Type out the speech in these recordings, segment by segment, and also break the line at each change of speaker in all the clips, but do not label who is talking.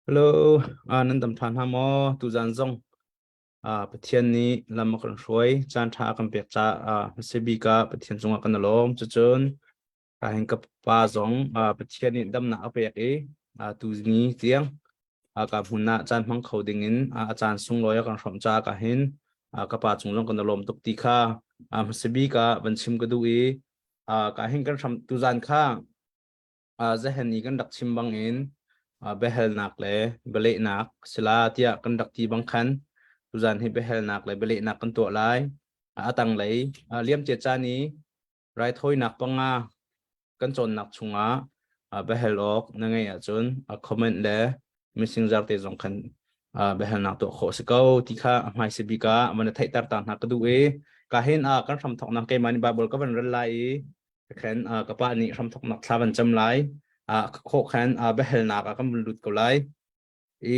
Hello, nan dam ṭhan hna maw? Tuzan zong Pathian nih lam a kan hruai, caan ṭha a kan pek caah hmasa bik ah Pathian cungah kan i lawm. Cucun hin ka pa zong Pathian nih damnak a pek i tuni tiang ka hmun ah caan hmang kho dingin a caan sunglawi a kan hrawmh caah ka hin ka pa cung zong kan i lawm tuk ti kha hmasa bik ah van chim ka duh i ka hin kan hram tuzan kha Zahan i kan rak chim bangin biahalnak le bialehnak sila tiah kan rak ti bang khan tuzan hi biahalnak le bialehnak kan tuah lai. A tanglei liamcia caan i raithawinak panga kan cawnnak chungah biahal awk na ngeih ahcun comment le messenger te zong khan biahalnak tuah khawh si ko ti kha a hmaisa bik ah van theihter ta hna ka duh i ka hin kan hramthawknak keimah nih Bible ka van rel lai i khan ka pa nih hramthawknak thla van cam lai ka khawh khan biahalnak ah kan vun lut ko lai i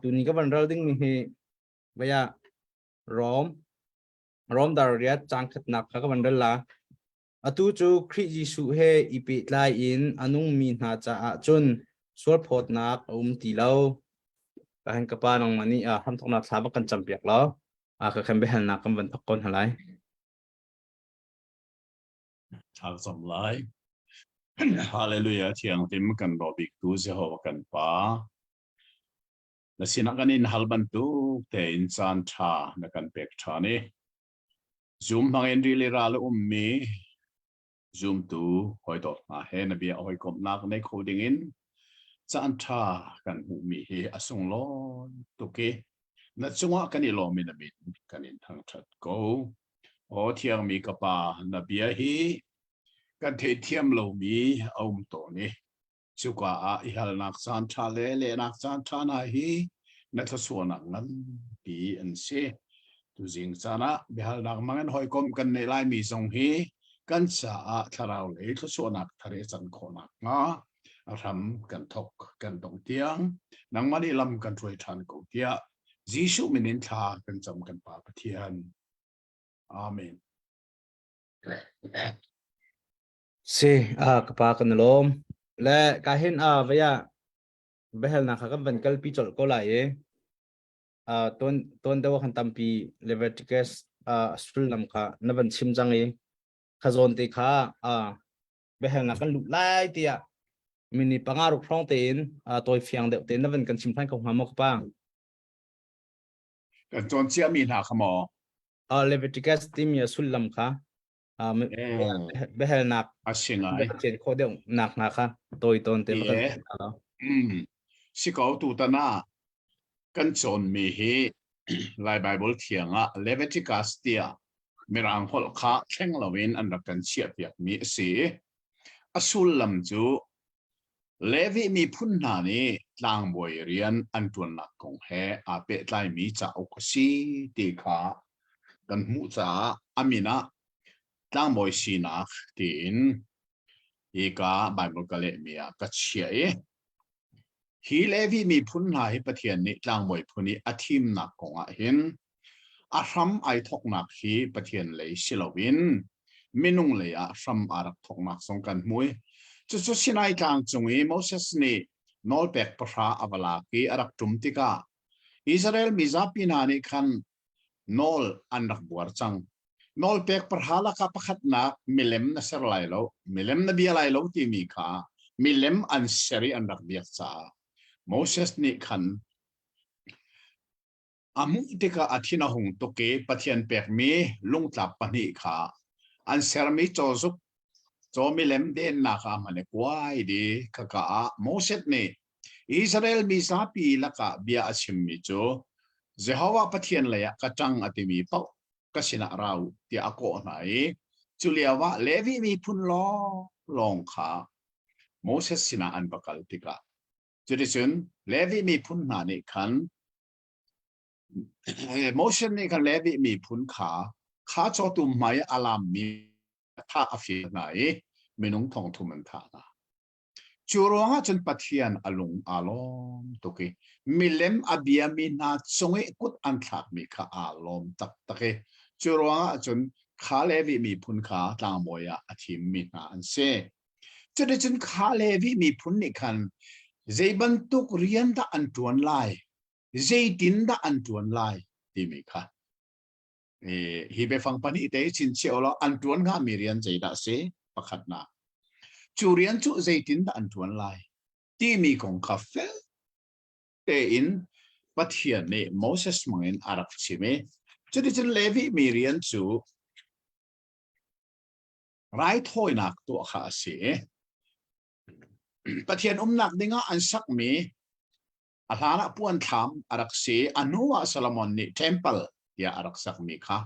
tuni ka van ral ding mi hi vaya Rom Rom dar riat cang khatnak kha ka van rel la atu cu Khrih Jesuh he i pehtlai in a nungmi hna caah cun sualphawtnak a um ti lo ka han ka pa nangmah nih hramthawknak thla va kan cam piak law ka khan biahalnak kan van thawk ko hna lai
Thlacam lai. Hallelujah thianghlim kan ro bik tu Jehovah kan Pa. Na sinah kan in hal bantuk tein caan ṭha na kan pek ṭhan i Zoom hmangin rili ral a ummi zumtu hawidawt hna he na bia hawikomhnak nei kho dingin caan ṭha kan hmuhmi hi a sunglawi tuk i na cungah kan i lawm in a min kan in thangṭhat ko. Aw thiangmi ka Pa, na bia hi kan theihthiam lomi a um tawn i cuka ah i halnak caan ṭha le lehnak caan ṭha hna hi na thluachuahnak nganpi an si. Tuzing caan ah biahalnak hmangin hawikom kan neih laimi zong hi kan caah thlarau lei thluachuahnak thar i a can khawh nakhnga a hram kan thawk kan dongh tiang nangmah nih lam kan hruai ṭhan ko tiah Jesuh min in thla kan cam kan Pa Pathian. Amen.
Si, ka pa kan lawm. Le ka hin a vaya biahalnak kha kan van kalpi colh ko lai i ton ton deuh khan tampi Leviticus sullam kha na van chim cang i kha zawn te kha biahalnak kan lut lai tiah mini panga ruk hrawng tein tawi fiang deuh tein na van kan chim than ko hnga maw ka pa?
Kan cawn ciami hna kha maw?
Leviticus timi a sullam kha biahalnak
a si ngai
cen khawh deuh nak hnga kha tawi tawn te
kan si ko tutan ah kan cawnmi hi Lai Bible thiang ah Leviticus tiah Mirang holh kha thleng loin an rak kan chiahpiakmi a si. A sullam cu Levi miphun hna nih tlangbawi rian an ṭuannak kong he aa pehtlaimi cauk a si ti kha kan hmuh caah a min ah tlangbawi sinak tiin hika Baibal ka lehmi ah ka chiah i Hi Levi miphun hna hi Pathian nih tlangbawi phun i a thimnak kong ah hin a hram ai thawknak hi Pathian lei si loin minung lei ah hram aa rak thawknak zong kan hmu i cucu Sinai tlang cung i Moses nih nawlpek pahra a va lak i a rak ṭum tikah Israel mi zapi hna nih khan nawl an rak buar cang. Nawlpek pahra lakah pakhatnak milem na ser lai lo, milem na bia lai lo timi kha milem an ser i an rak biak caah Moses nih khan a hmuh tikah a thin a hung tuk i Pathian pekmi lungtlap pahnih kha an sermi cawzuk caw milem dennak ah hman i kuai di khaka ah Moses nih Israel mi zapi lakah bia a chimmi cu Jehovah Pathian leiah ka ṭang a timi paoh ka sinah ra u tiah a kawh hna i cu lioah Levi miphun lawnglawng kha Moses sinah an va kal tikah cuticun Levi miphun hna nih khan Moses nih khan Levi miphun kha kha cawtum hmai a lammi thah a fial hna i minung thong thum an thah hna. Cu ruangah cun Pathian a lung aa lawm tuk i milem a biami hna cung i kut an thlakmi kha aa lawm taktak i cu ruangah cun kha Levi miphun kha tlangbawi ah a thimmi hna an si. Cuticun kha Levi miphun nih khan Zei bantuk rian dah an ṭuan lai? Zeitin dah an ṭuan lai? timi kha. Hi biafang pahnih te chinchiah law an ṭuan hngami rian zeidah a si? Pakhatnak. Cu rian cu zeitin dah an ṭuan lai? Timi kong kha fel tein Pathian nih Moses hmangin a rak chim i cuticun Levi mi rian cu raithawinak tuah kha a si i Pathian umnak dingah an sakmi a hlanah puanthlam a rak si a hnuah Solomon nih temple tiah a rak sakmi kha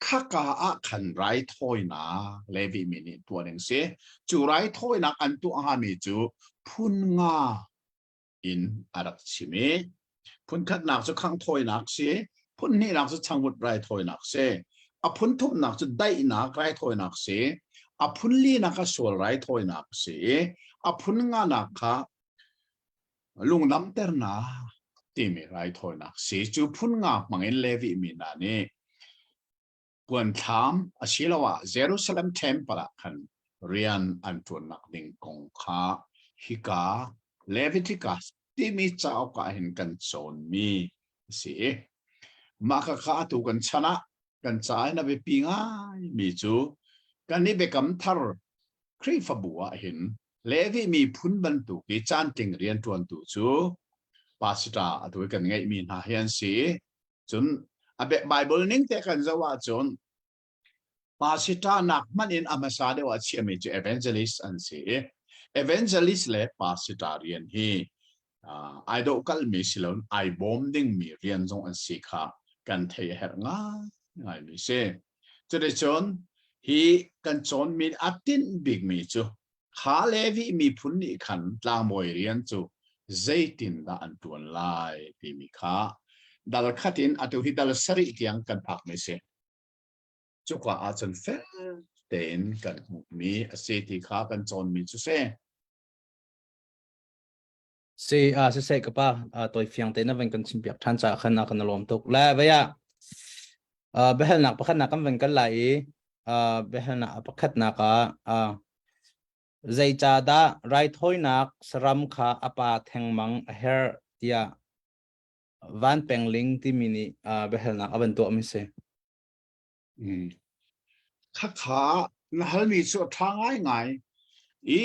khaka ah khan raithawinak Levi mi nih tuah ding si cu raithawinak an tuah hngami cu phun nga in a rak chim i phunkhatnak cu khanghthawinak si phun hnihnak cu changvut raithawinak si a phun thumnak cu daihnak raithawinak si a phun linak kha sual raithawinak si i a phun nganak kha lungdamternak timi raithawinak si cu phun nga hmangin Levi mi hna nih puanthlam asiloah Jerusalem temple ah khan rian an ṭuannak ding kong kha hika Leviticus timi cauk ah hin kan cawnmi a si. Mah khakha atu kan chan ah kan ca in a biapi ngaimi cu kan i biakam thar Khrihfabu ah hin Levi miphun bantuk i caantling rianṭuantu cu pastor atu i kan ngeihmi hna hi an si. Cun a Bible ning te kan zoh ahcun pastor nak hmanh in a hmasa deuh ah chiahmi cu evangelist an si i evangelist le pastor rian hi ai dawh kalmi si loin ai bawm dingmi rian zong an si kha kan theih a herh ngaingaimi si. Cuticun hi kan cawnmi a tinh bikmi cu Kha Levi miphun nih khan tlangbawi rian cu zeitindah an ṭuan lai timi kha dal khat in atu hi dal sarih tiang kan phakmi si. Cuka ahcun fel tein kan hmuhmi a si ti kha kan cawnmi cu si.
Si a siseh ka pa toi fiang te na van kan chim piak ṭhan caah khan a kan lawm tuk. Le vaya biahalnak pakhatnak kan van kal lai i biahalnak pakhatnak ah zeicahdah raithawinak saram kha a pa thengmang a herh tiah Van Pengling timi nih biahalnak a van tuahmi si.
Khakha na halmi cu a ṭha ngaingai i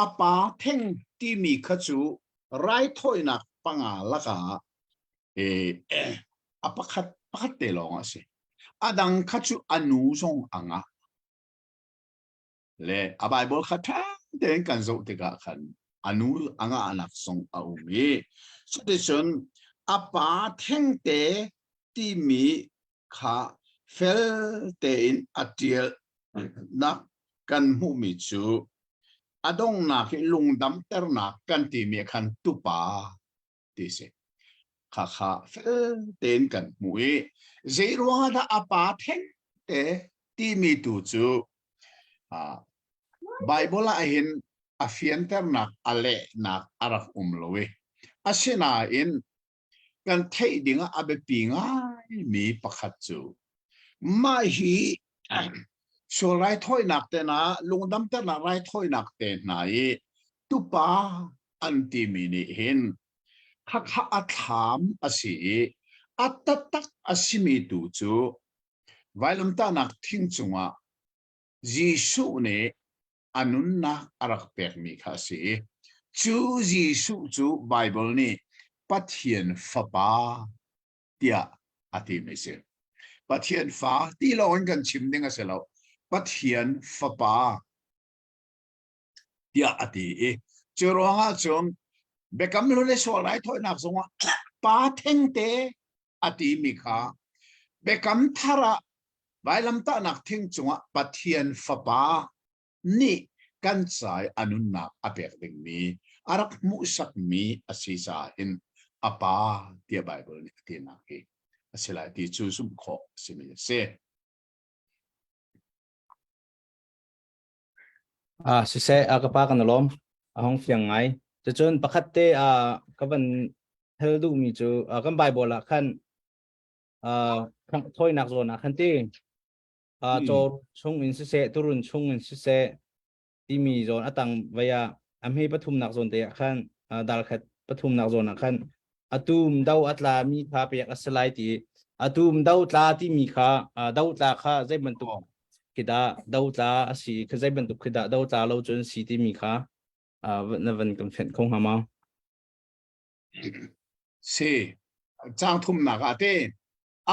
a pa theng timi kha cu raithawinak panga lakah a pakhat pakhat te lawng a si. A dang kha cu a nu zong a ngah. Le a Bible kha ṭha tein kan zoh tikah khan a nu a ngahnak zong a um i cuticun a pa thengte timi kha fel tein a ṭial nak kan hmuhmi cu a donghnak i lungdamternak kan timi khan tupa ti si. Khakha fel tein kan hmuh i zei ruangah dah a pa theng te timi tu cu Bible ah hin a fianternak a lehnak a rak um lo i asinain kan theih dingah a biapi ngaimi pakhat cu mah hi sual raithawinak te hna lungdamternak raithawinak te hna i tupa an timi nih hin khakha a thlam a si i a taktak a simi tu cu vailamtahnak thing cungah Jesuh nih a nunnak a rak pekmi kha a si i cu Jesuh cu Baibal nih Pathian Fapa tiah a timi a si. Pathian fa ti lawng in kan chim ding a si lo. Pathian Fapa tiah a ti i cu ruangah cun Biakam Hlun le sual raithawinak zongah pa thengte a timi kha Biakam Thar ah vailamtahnak thing cungah Pathian Fapa nih kan ca i a nunnak a pek dingmi a rak hmuhsakmi a si caah hin a pa tiah Baibal nih a tinak hi a si lai ti cu zumh khawh a simi a si.
Ah siseh a ka pa kan lawm a hong fiang ngai. Cucun pakhat te a ka van hal duhmi cu kan Bible ah khan thawinak zawn ah khan ti caw chung in siseh turun chung in siseh timi zawn a tang vei ah. A hme pathumnak zawn te ah khan dal khat pathumnak zawn ah khan atum do a tla mi kha pek a si lai ti atum do tla timi kha do tla kha zei bantuk khi dah do tla a si kha zei bantuk khi dah do tla lo cun si timi kha na van kan fenh kho hnga ma?
Si cang thumnak ah te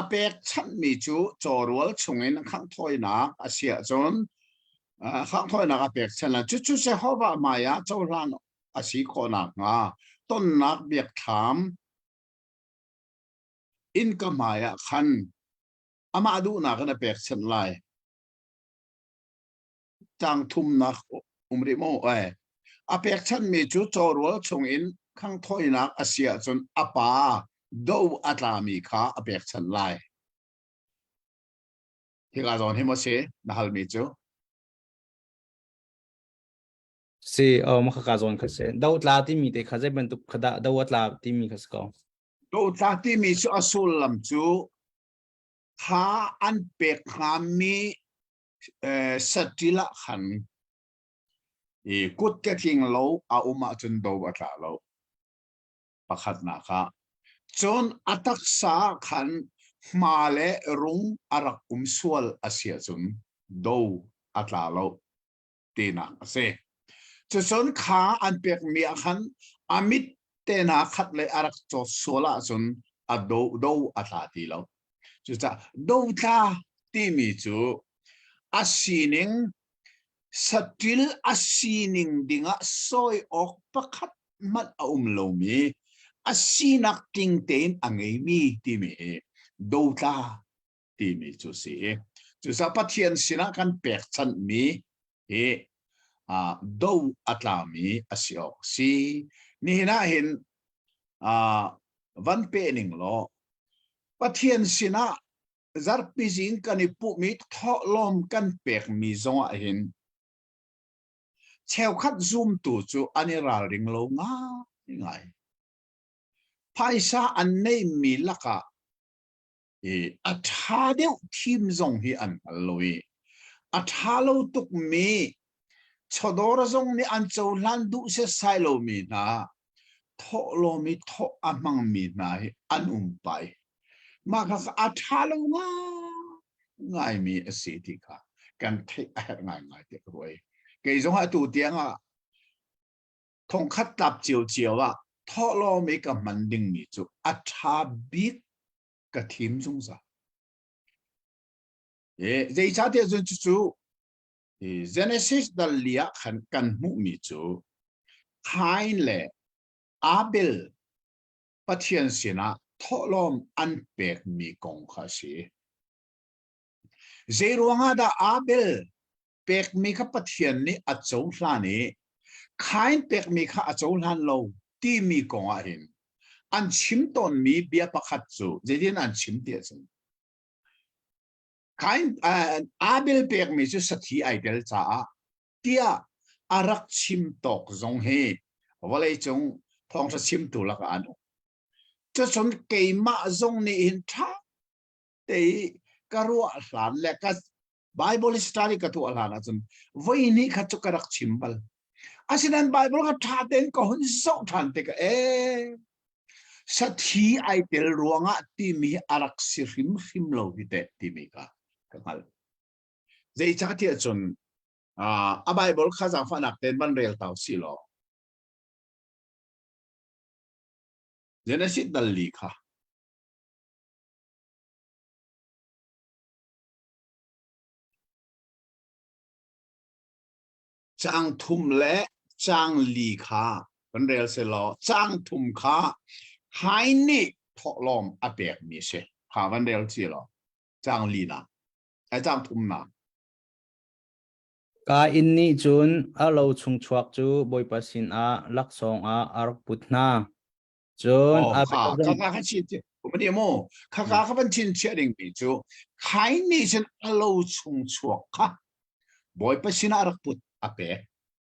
a pek chanhmi cu cawrual chungin khanghthawinak a si ahcun khanghthawinak a pek chan lai. Cucu Jehovah hmaiah cohlan a si khawh nakhnga tonnak biakthlam innka hmaiah khan amah duhnak in a pekchanh lai. Tang thumnak um rih maw? Eh. A pekchanhmi cu cawrual chungin khanghthawinak a si ahcun a pa do a tlami kha a pekchanh lai. Hika zawn hi maw si na halmi cu?
Si, oh, mah ka zawn kha si. Do tla timi te kha zei bantuk kha dah do a tla timi kha si ko.
Do tla timi cu a sullam cu kha an pek hngami saṭil ah khan i kut ke tling lo a um ahcun do a tla lo. Pakhatnak ah. Cun a taksa ah khan hma le rung a rak um sual a si ahcun do a tla lo tinak a si. Cucun kha an pekmi ah khan a mit te hna khat le a rak cawt sual ahcun a do do a tla ti lo. Cucaah dotla timi cu a sining saṭil a sining dingah sawi awk pakhat hmanh a um lomi a sinak tling tein a ngeimi timi hi dotla timi cu si. Cucaah Pathian sinah kan pekchanhmi hi do a tlami a si awk si. Nihin ah hin van pe ning law Pathian sinah zarhpi zing kan i puhmi thawhlawm kan pekmi zongah hin cheukhat zumtu cu an i ralring lo ngaingai. Phaisa an neihmi lakah i a ṭha deuh thim zong hi an hngal lo i a ṭha lo tukmi chawdawr zong nih an cohlan duh setsai lomi hna thawhlawm i thawh a hmangmi hna hi an um pai. Mah kha a ṭha lo ngaimi a si ti kha kan theih a herh ngaingai tiah ka ruah. Kei zong atu tiang ah thongkhat tlap ciocio ah thawhlawm i ka hman dingmi cu a ṭha bik ka thim zungzal. E, zeicahtiah cun cucu Genesis dal li ah khan kan hmuhmi cu Kain le Abel Pathian sinah thawhlawm an pekmi kong kha a si. Zei ruangah dah Abel pekmi kha Pathian nih a cohlan i Kain pekmi kha a cohlan lo timi kong ah hin an chim tawnmi bia pakhat cu zeitin an chim ti ahcun Kain Abel pekmi cu sathi ai tel caah tiah a rak chim tawk zong hi vawleicung thawngṭha chimtu lakah an um. Cucun keimah zong nih hin ṭha te i ka ruah hlan le ka Bible study ka tuah hlan ahcun voi hnih khat cu ka rak chim bal. Asinain Bible ka ṭha tein ka hun zoh ṭhan tikah ee sathi ai tel ruangah timi a rak si hrimhrim lo hi teh timi kha ka hngalh. Zeicahtiah cun a Bible kha zaangfahnak tein van rel tau si law Genesis dal li kha Caang thum le caang li kha kan rel selaw caang thum kha Kain nih thawhlawm a pekmi a si. Kha van rel ci law caang li nak, ai caang thum nak.
Kain nih cun a lo chung chuak cu Bawipa sinah laksawng ah a rak put hna. Cun
Oh, kha kha kha kha chin mani mu kha kha kha van chin chia ding mi cu Kain nih cun a lo chung chuak kha Bawipa sinah rak put a pek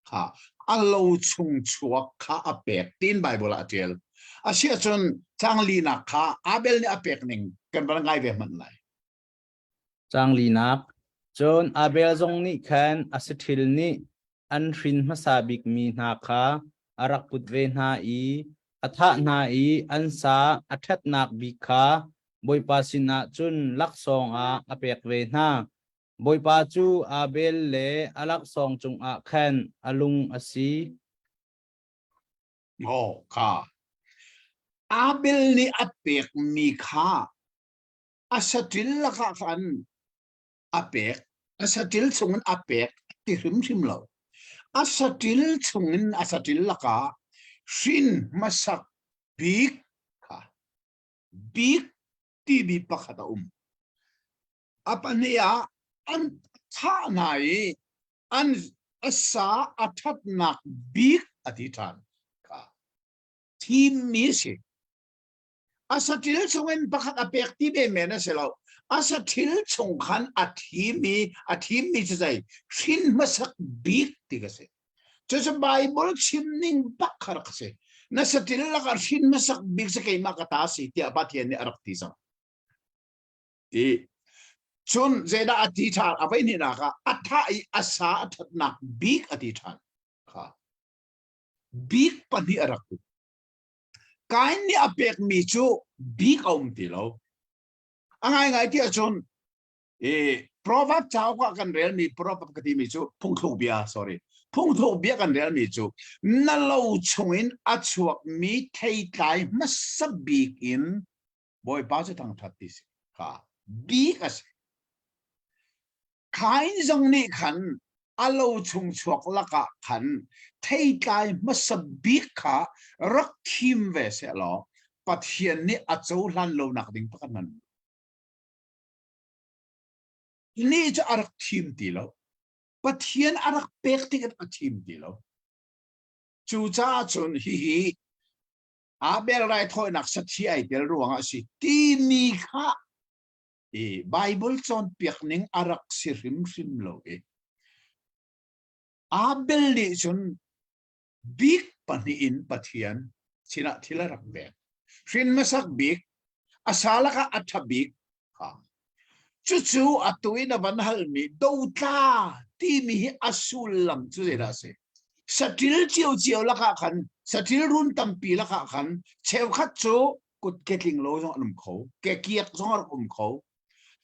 kha a lo chung chuak kha a pek tin Bible ah a tial asiah cun cang linak kha Abel nih a pek ning kan van ngai ve hmanh lai
Cang linak cun Abel zong nih khan a saṭhil nih. an hrin hmasa bikmi hna kha a rak put ve hna i a thah hna i an sa a ṭhatnak bik kha Bawipa sinah cun laksawng ah a pek ve hna. Bawipa cu Abel le a laksawng cungah khan a lung a si.
Aw kha Abel nih a pekmi kha a saṭil lakah khan a pek a saṭil chungin a pek ti hrimhrim lo a saṭil chungin a saṭil lakah hrin hmasak bik kha bik timi pakhat a um a pahnih ah an thah hna i an a sa a ṭhatnak bik a ti ṭhan kha thimmi a si A saṭil chungin pakhat a pek ti menmen a si lo. A saṭil chung khan a thim i a thimmi cu zei hrin hmasak bik ti ka si. Cucu Bible chim ning bak kha rak si. Na saṭil lakah hrin hmasak bik cu keimah ka ta si tiah Pathian nih a rak ti cang. Ti. Cun zeidah a ti ṭhan? A voi hnihnak ah a thah i a sa a ṭhatnak bik a ti ṭhan. Kha. Bik pahnih a rak ti. Kain nih a pekmi cu bik a um ti lo. A ngaingai ti ahcun i Proverb cauk ah kan relmi Proverb ka timi cu phungthluk bia sorry phungthluk bia kan relmi cu na lo chungin a chuakmi theitlai hmasa bik in Bawipa cu thangṭhat ti si kha bik a si. Kain zong nih khan a lo chung chuak lakah khan theitlai hmasa bik kha rak thim ve sehlaw Pathian nih a cohlan lonak ding pakhat hmanh ni cu a rak thim ti lo. Pathian a rak pek tik in a thim ti lo. Cucaah cun hihi Abel raithawinak sathi ai tel ruangah a si timi kha i Bible cawnpiak ning a rak si hrimhrim lo i Abel nih cun bik pahnih in Pathian sinah thil a rak pek. Hrin hmasak bik, a sa lakah a ṭha bik kha. Cucu atu in a van halmi dotla timi hi a sullam cu zeidah a si? Saṭil ciocio lakah khan, saṭil run tampi lakah khan cheukhat cu kut ke tling lo zong an um kho ke kiak zong a rak um kho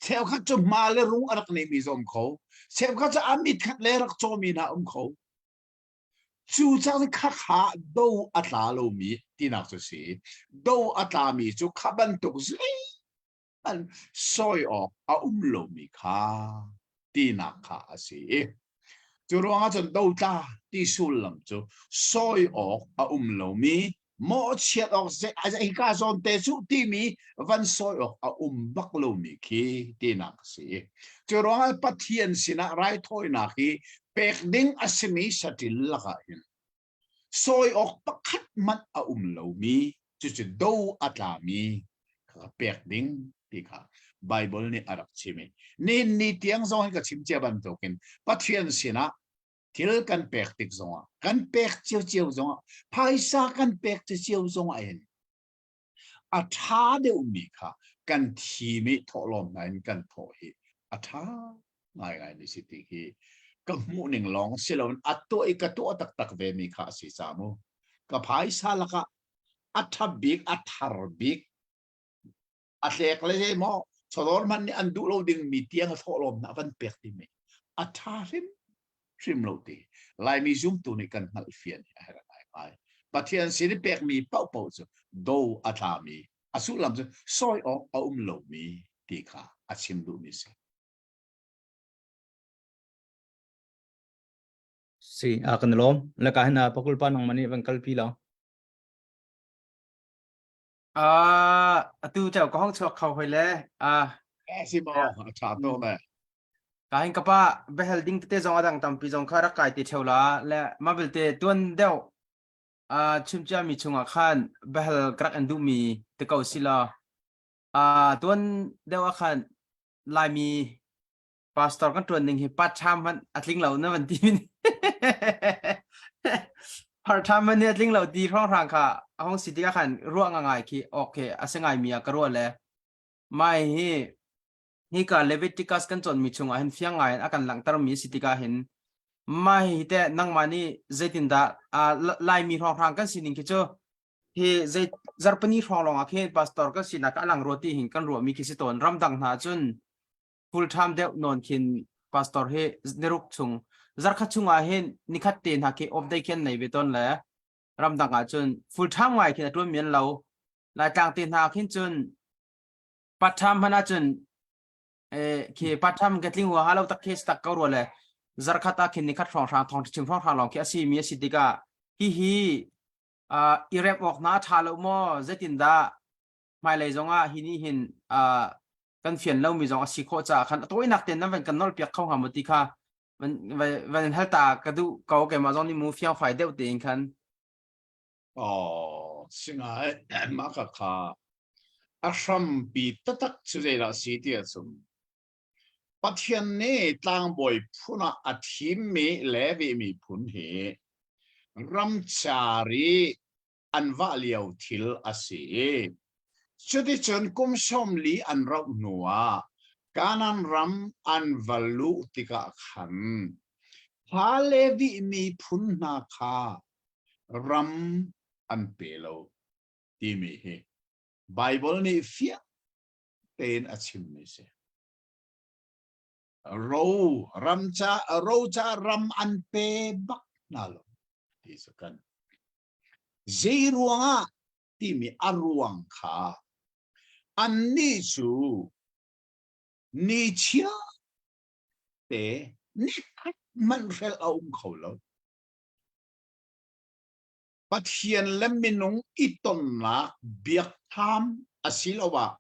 cheukhat cu hma le rung a rak neimi zong um kho cheukhat cu a mit khat le rak cawmi hna um kho cu cang kha kha do a tla lomi tinak cu si do a tlami cu kha bantuk zei an sawi awk a um lomi kha tinak kha a si i cu ruangah cun dotla ti sullam cu sawi awk a um lomi mawhchiat awk hika zawn te cu timi van sawi awk a um bak lomi khi tinak a si cu ruangah Pathian sinah raithawinak hi pek ding a simi saṭil lakah hin sawi awk pakhat hmanh a um lomi cucu do a tlami kha pek ding ti kha Bible nih a rak chim i nihin ni tiang zong hi ka chim cia bantukin Pathian sinah thil kan pek tik zongah kan pek ciocio zongah phaisa kan pek cio zongah hin a ṭha deuhmi kha kan thim i thawhlawm hna in kan thawh hi a ṭha ngaingai mi si ti hi ka hmuh ning lawng si loin a tuah i ka tuah taktak ve mi kha a si ca mu ka phaisa lakah a ṭha bik a thar bik a hlek le zei maw chawdawr hmanh nih an duh lo ding mi tiang thawhlawm na van pek timi a ṭha hrim hrim lo ti Laimi zumtu nih kan hngalh fian hi a herh ngai ngai Pathian sin i pekmi paohpaoh cu do a tlami a sullam cu sawi awk a um lomi ti kha a chim duhmi si.
Si a kan lawm le ka hin pakul pa nang mani van kalpi lo
Atu ceu ka hong chuak kho hoi le.
Si maw a ṭha to le.
Ka hin kapa behel ding tete zong adang tampi zong kha rak kai te theu la le ma belte tuan deuh chimcia mi chungah khan behel ka rak an duh mi te ko si la. Tuan deuh ah khan Laimi pastor kan ṭuan ning hi part time hmanh a tling lo na van ti min part time hmanh hi a tling lo ti hrawnghrang kha a hong si tikah khan ruah ngai khi okay a si ngai mi ah ka ruah le mai hi hi ka Leviticus kan cawn mi chungah hin fiang ngai in a kan langhter mi si tikah hin. Mah hi teh nangmah nih zeitindah Laimi hrawnghrang kan sining khi cu hi zei zarpani hrawng lawng ah khin pastor kan sinak a lang rua ti hin kan ruahmi khi si tawn. Ramdang hna cun full time deuh nawn khin pastor hi niruk chung zarkhat chung ah hin nikhat te hna khi off day khin nei ve tawn le ramdang ah cun full time ngai khin a tuan mian lo. Laitlang te hna khin cun part time hmanh ah cun khi part time ka tling hua lo tak khi tak ko rua le zarkhat ah khin nikhat hrawng hrang thong chim hrawng hrang lawng khi a si mi a si tikah hi hi i rep awk na tha lo maw zeitin dah hmailei zongah hi ni hin kan fian lo mi zong a si khawh caah khan a tawinak ten nan van kan nol piak kho hnga maw ti kha van van hal ta ka duh ko keimah zong nih mu fiang fai deuh tein khan.
Oh, singai mah ka kha a hrampi taktak cu zeidah a si ti ahcun Pathian nih tlangbawi phun ah a thimmi Levi miphun hi ramcar i an vah lio thil a si i cuticun kum 40 an rauh hnuah Kanaan ram an va luh tikah khan kha Levi miphun hna kha ram an pe lo timi hi Baibal nih fiang tein a chimmi si. Ro ram ca ro ca ram an pe bak hna lo ti cu kan. Zei ruangah timi a ruang kha annih cu ni chia te ni khat hmanh hrelh a um kho lo. Pathian le minung i tonnak biakthlam asiloah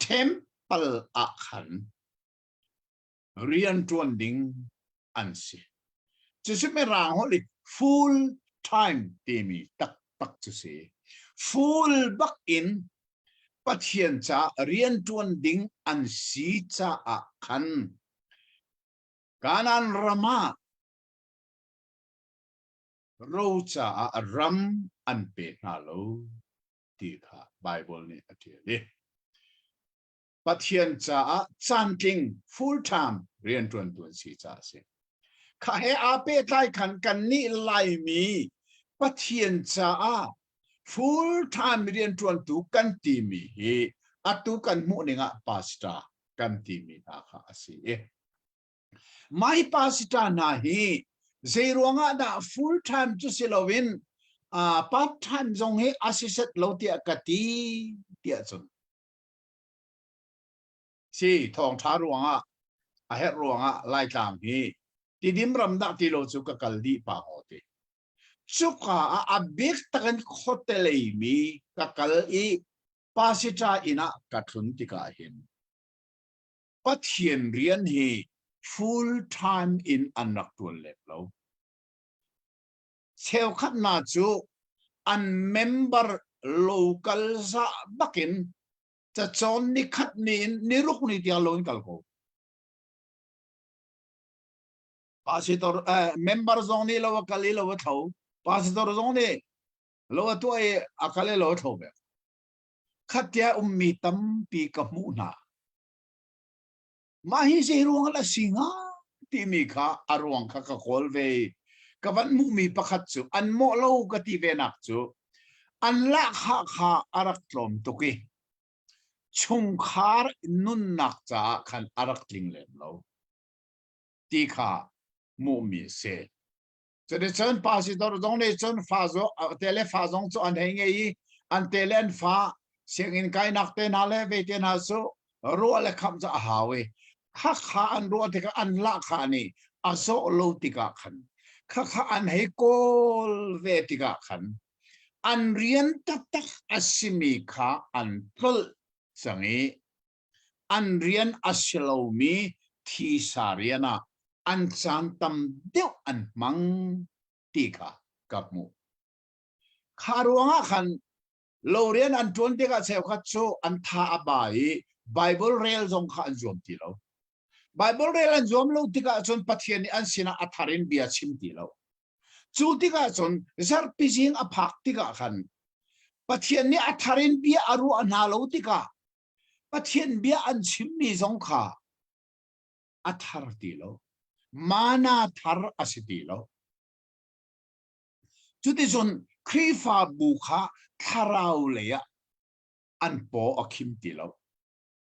temple ah khan rian ṭuan ding an si. Cucu Mirang holh i full time timi taktak cu si. Full bak in Pathian ca rian ṭuan ding an si caah khan Kanaan ram ah ro caah ram an pe hna lo ti kha Baibal nih a ṭial i Pathian caah caantling full time rianṭuantu an si caah a si. Kha he aa pehtlai khan kannih Laimi Pathian caah full time rianṭuantu kan timi hi atu kan hmuh ning ah pastor kan timi hna kha a si i Mai pastor hna hi zei ruangah dah full time cu si loin uh, part time zong hi a si set lo tiah ka ti tiah cun si thawngtha ruangah a herh ruangah Laitlang hi Tidim ram dah ti lo cu ka kal dih pa ngaw ti. Cuka ah a bik takin khuate lei mi ka kal i pasita inn ah ka tlun tikah hin Pathian rian hi full time in an rak tuan lem lo. Cheukhat hna cu an member local zah bakin cacawn nikhat ni in niruk ni tiang lo in kal ko. Pastor eh, member zong nih lo a kal i lo a tho. Pastor zong nih lo a tuah i a kal i lo a tho ve. Khatia ummi tampi ka hmuh hna. Mah hi zei ruang ah si hnga timi kha a ruang kha ka kawl ve i ka van hmuhmi pakhat cu an mawh lo ka ti ve nak cu an lahkhah kha a rak tlawm tuk i chungkhar nunnak caah khan a rak tling lem lo ti kha hmuhmi a si. Cuticun pastor zong nih cun fa zong te le fa zong cu an hei ngei i an te le an fa sianginn kainak te hna le ve te hna cu ruah le khamh cu a hau i khakha an ruah tikah an lahkhah nih a zawh lo tikah khan khakha an hei kawl ve tikah khan an rian taktak a simi kha an tlolh cang i an rian a si lomi thisa rian ah an caan tam deuh an hmang ti kha ka hmuh. Kha ruangah khan lo rian an ṭuan tikah cheukhat cu an tha a ba i Bible rel zong kha an zuam ti lo. Bible rel an zuam lo tikah cun Pathian nih an sinah a thar in bia chim ti lo. Cu tikah cun zarhpi zing a phak tikah khan Pathian nih a thar in bia a ruah hna lo tikah Pathian bia an chimmi zong kha a thar ti lo. Mana thar a si ti lo. Cuticun Khrihfabu kha thlarau lei ah an paw a khim ti lo.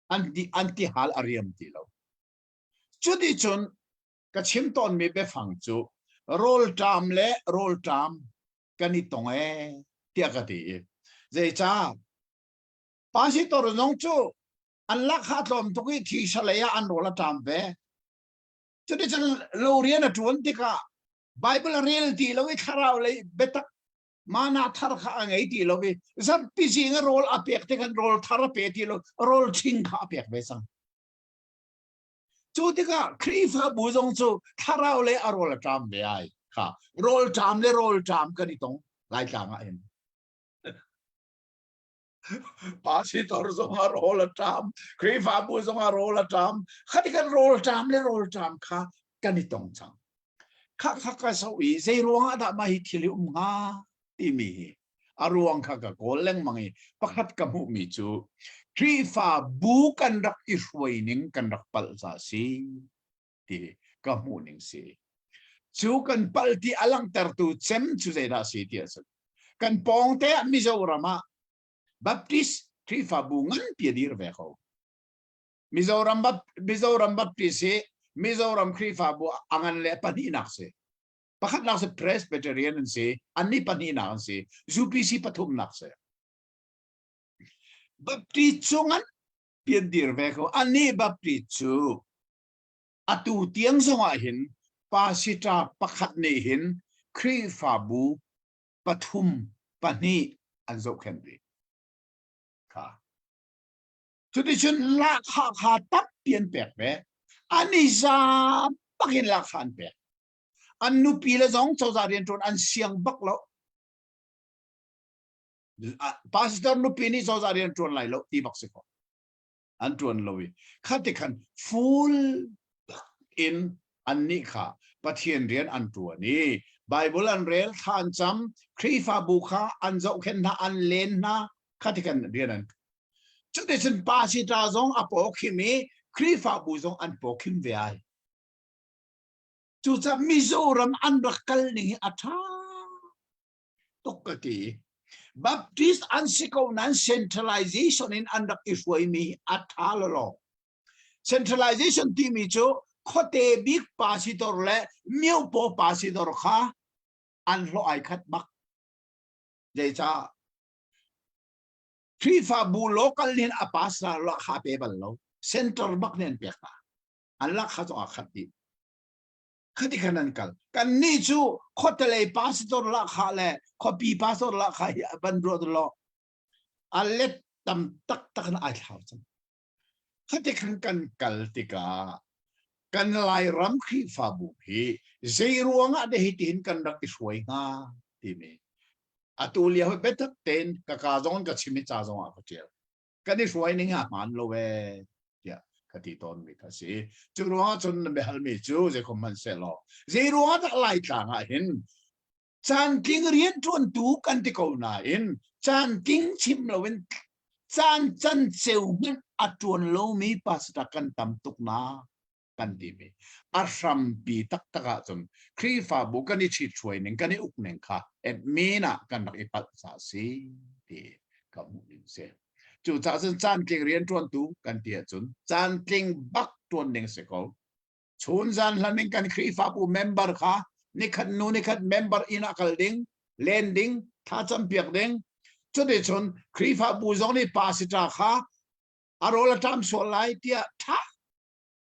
An ti an ti hal a riam ti lo. Cuticun ka chim tawnmi biafang cu rawlṭam le rawlṭam kan i tong ee tiah ka ti i zeicah pastor zong cu an lakha tlawm tuk i thisa lei ah an rawl a ṭam ve. Cuticun lo rian a ṭuan tikah Bible a rel ti lo i thlarau lei biatak mana thar kha a ngei ti lo i zarhpi zing a rawl a pek tikhan rawl thar a pe ti lo rawl ṭhing kha a pek ve cang. Cu tikah Khrihfabu zong cu thlarau lei a rawl a ṭam ve ai kha rawl ṭam le rawl ṭam kan i tong Laitlang ah hin. Pastor zong a rawl a ṭam, Khrihfabu zong a rawl a ṭam. Khati kan rawl ṭam le rawl ṭam kha kan i tong cang. Kha kha ka so i zei ruang ah dah mah hi thil hi um hnga timi hi a ruang kha ka kawl lengmang i pakhat ka hmuhmi cu Khrihfabu kan rak i hruai ning kan rak palh ca si ti ka hmuh ning si. Cu kan palh ti a langhtertu cem cu zeidah si ti ahcun kan pawngte ah Mizoram ah Baptist Khrihfabu nganpi a dir ve ko. Mizoram Mizoram Baptist hi Mizoram Khrihfabu a ngan le pahnihnak si. Pakhatnak si Presbyterian an si, annih pahnihnak an si, UPC pathumnak si. Baptist cu ngan pian dir ve ko. Annih Baptist cu atu tiang zong ah hin pasita pakhat nih hin Khrihfabu pathum pahnih an zohkhenh rih. Kha. Cuticun lahkhah kha tampi an pek ve. An i za bak in lahkhah an pek. An nupi le zong cozah rianṭuan an siang bak lo. Pastor nupi nih cozah rian ṭuan lai lo ti bak si ko. An ṭuan lo i khati khan full in annih kha Pathian rian an ṭuan i Bible an rel, thla an cam, Khrihfabu kha an zohkhenh hna, an len hna, khati khan rian an Cuticun pasita zong a pawkhim i Khrihfabu zong an pawkhim ve ai. Cucaah Mizoram an rak kal ning hi a ṭha tuk ka ti. Baptist an si ko nain centralization in an rak i hruaimi hi a ṭha lawlaw. Centralization timi cu khuate bik pastor le miopaw pastor kha an hlawh ai khat bak. Zeicah? Khrihfabu local nih a pastor lakha pe bal lo. Center bak nih an pek hna. An lakha cu aa khat dih. Khati khan an kal. Kan nih cu khuatelei pastor lakha le khuapi pastor lakha hi ban ruat lo. A let tam taktak in ai thlau cang. Khati khan kan kal tikah kan Lairam Khrihfabu hi zei ruangah dah hitihin kan rak i hruai hnga timi atu lio hi biatak tein ka ka zong ka chim i ca zong ah ka ṭial. Kan i hruai ning a hmaan lo ee tiah ka ti tawnmi kha si. Cu ruangah cun na biahalmi cu zeikhom hmanh sehlaw zei ruangah dah Laitlang ah hin Caantling rianṭuantu kan ti ko nain caantling chim loin caan canceu hmanh a ṭuan lomi pastor kan tam tuk na kan timi a hrampi taktak ahcun Khrihfabu kan i ṭhithruai ning kan i uk ning kha admin ah kan rak i palh caah si ti ka hmuh ning si. Cucaah cun caantling rianṭuantu kan ti ahcun caantling bak ṭuan ding si ko. Chun zan hlan in kan Khrihfabu member kha nikhat nu nikhat member inn ah kal ding, len ding, thlacam piak ding. Cuticun Khrihfabu zong nih pastor kha a rawl a ṭam sual lai tiah ṭha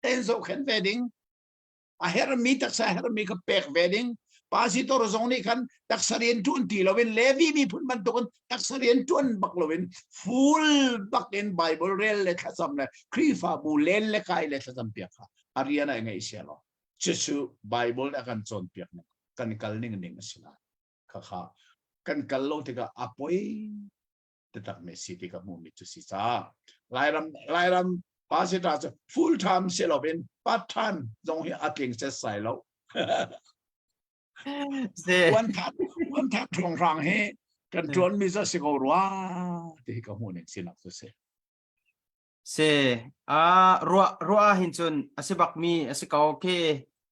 tein zohkhenh ve ding. A herhmi taksa herhmi kha pek ve ding. Pastor zong nih khan taksa rian ṭuan ti loin Levi miphun bantukin taksa rian ṭuan bak loin full bak in Bible rel le thlacam le Khrihfabu len le kai le thlacam piak kha a rian ah ngeih sia law cucu Bible a kan cawnpiak ning kan kal ning ning a si lai khakha kan kal lo tikah a poi taktak me si ti ka hmuh mi cu si ca Lairam Lairam pastor cu full time si lo in part time zong hi a tling set sai lo Uan that uan that thong rang hi kan tuan mi za si ko rua ti hi ka hmuh ning sinak cu si.
Si a ruah ruah hin cun a si bak mi a si ko ke.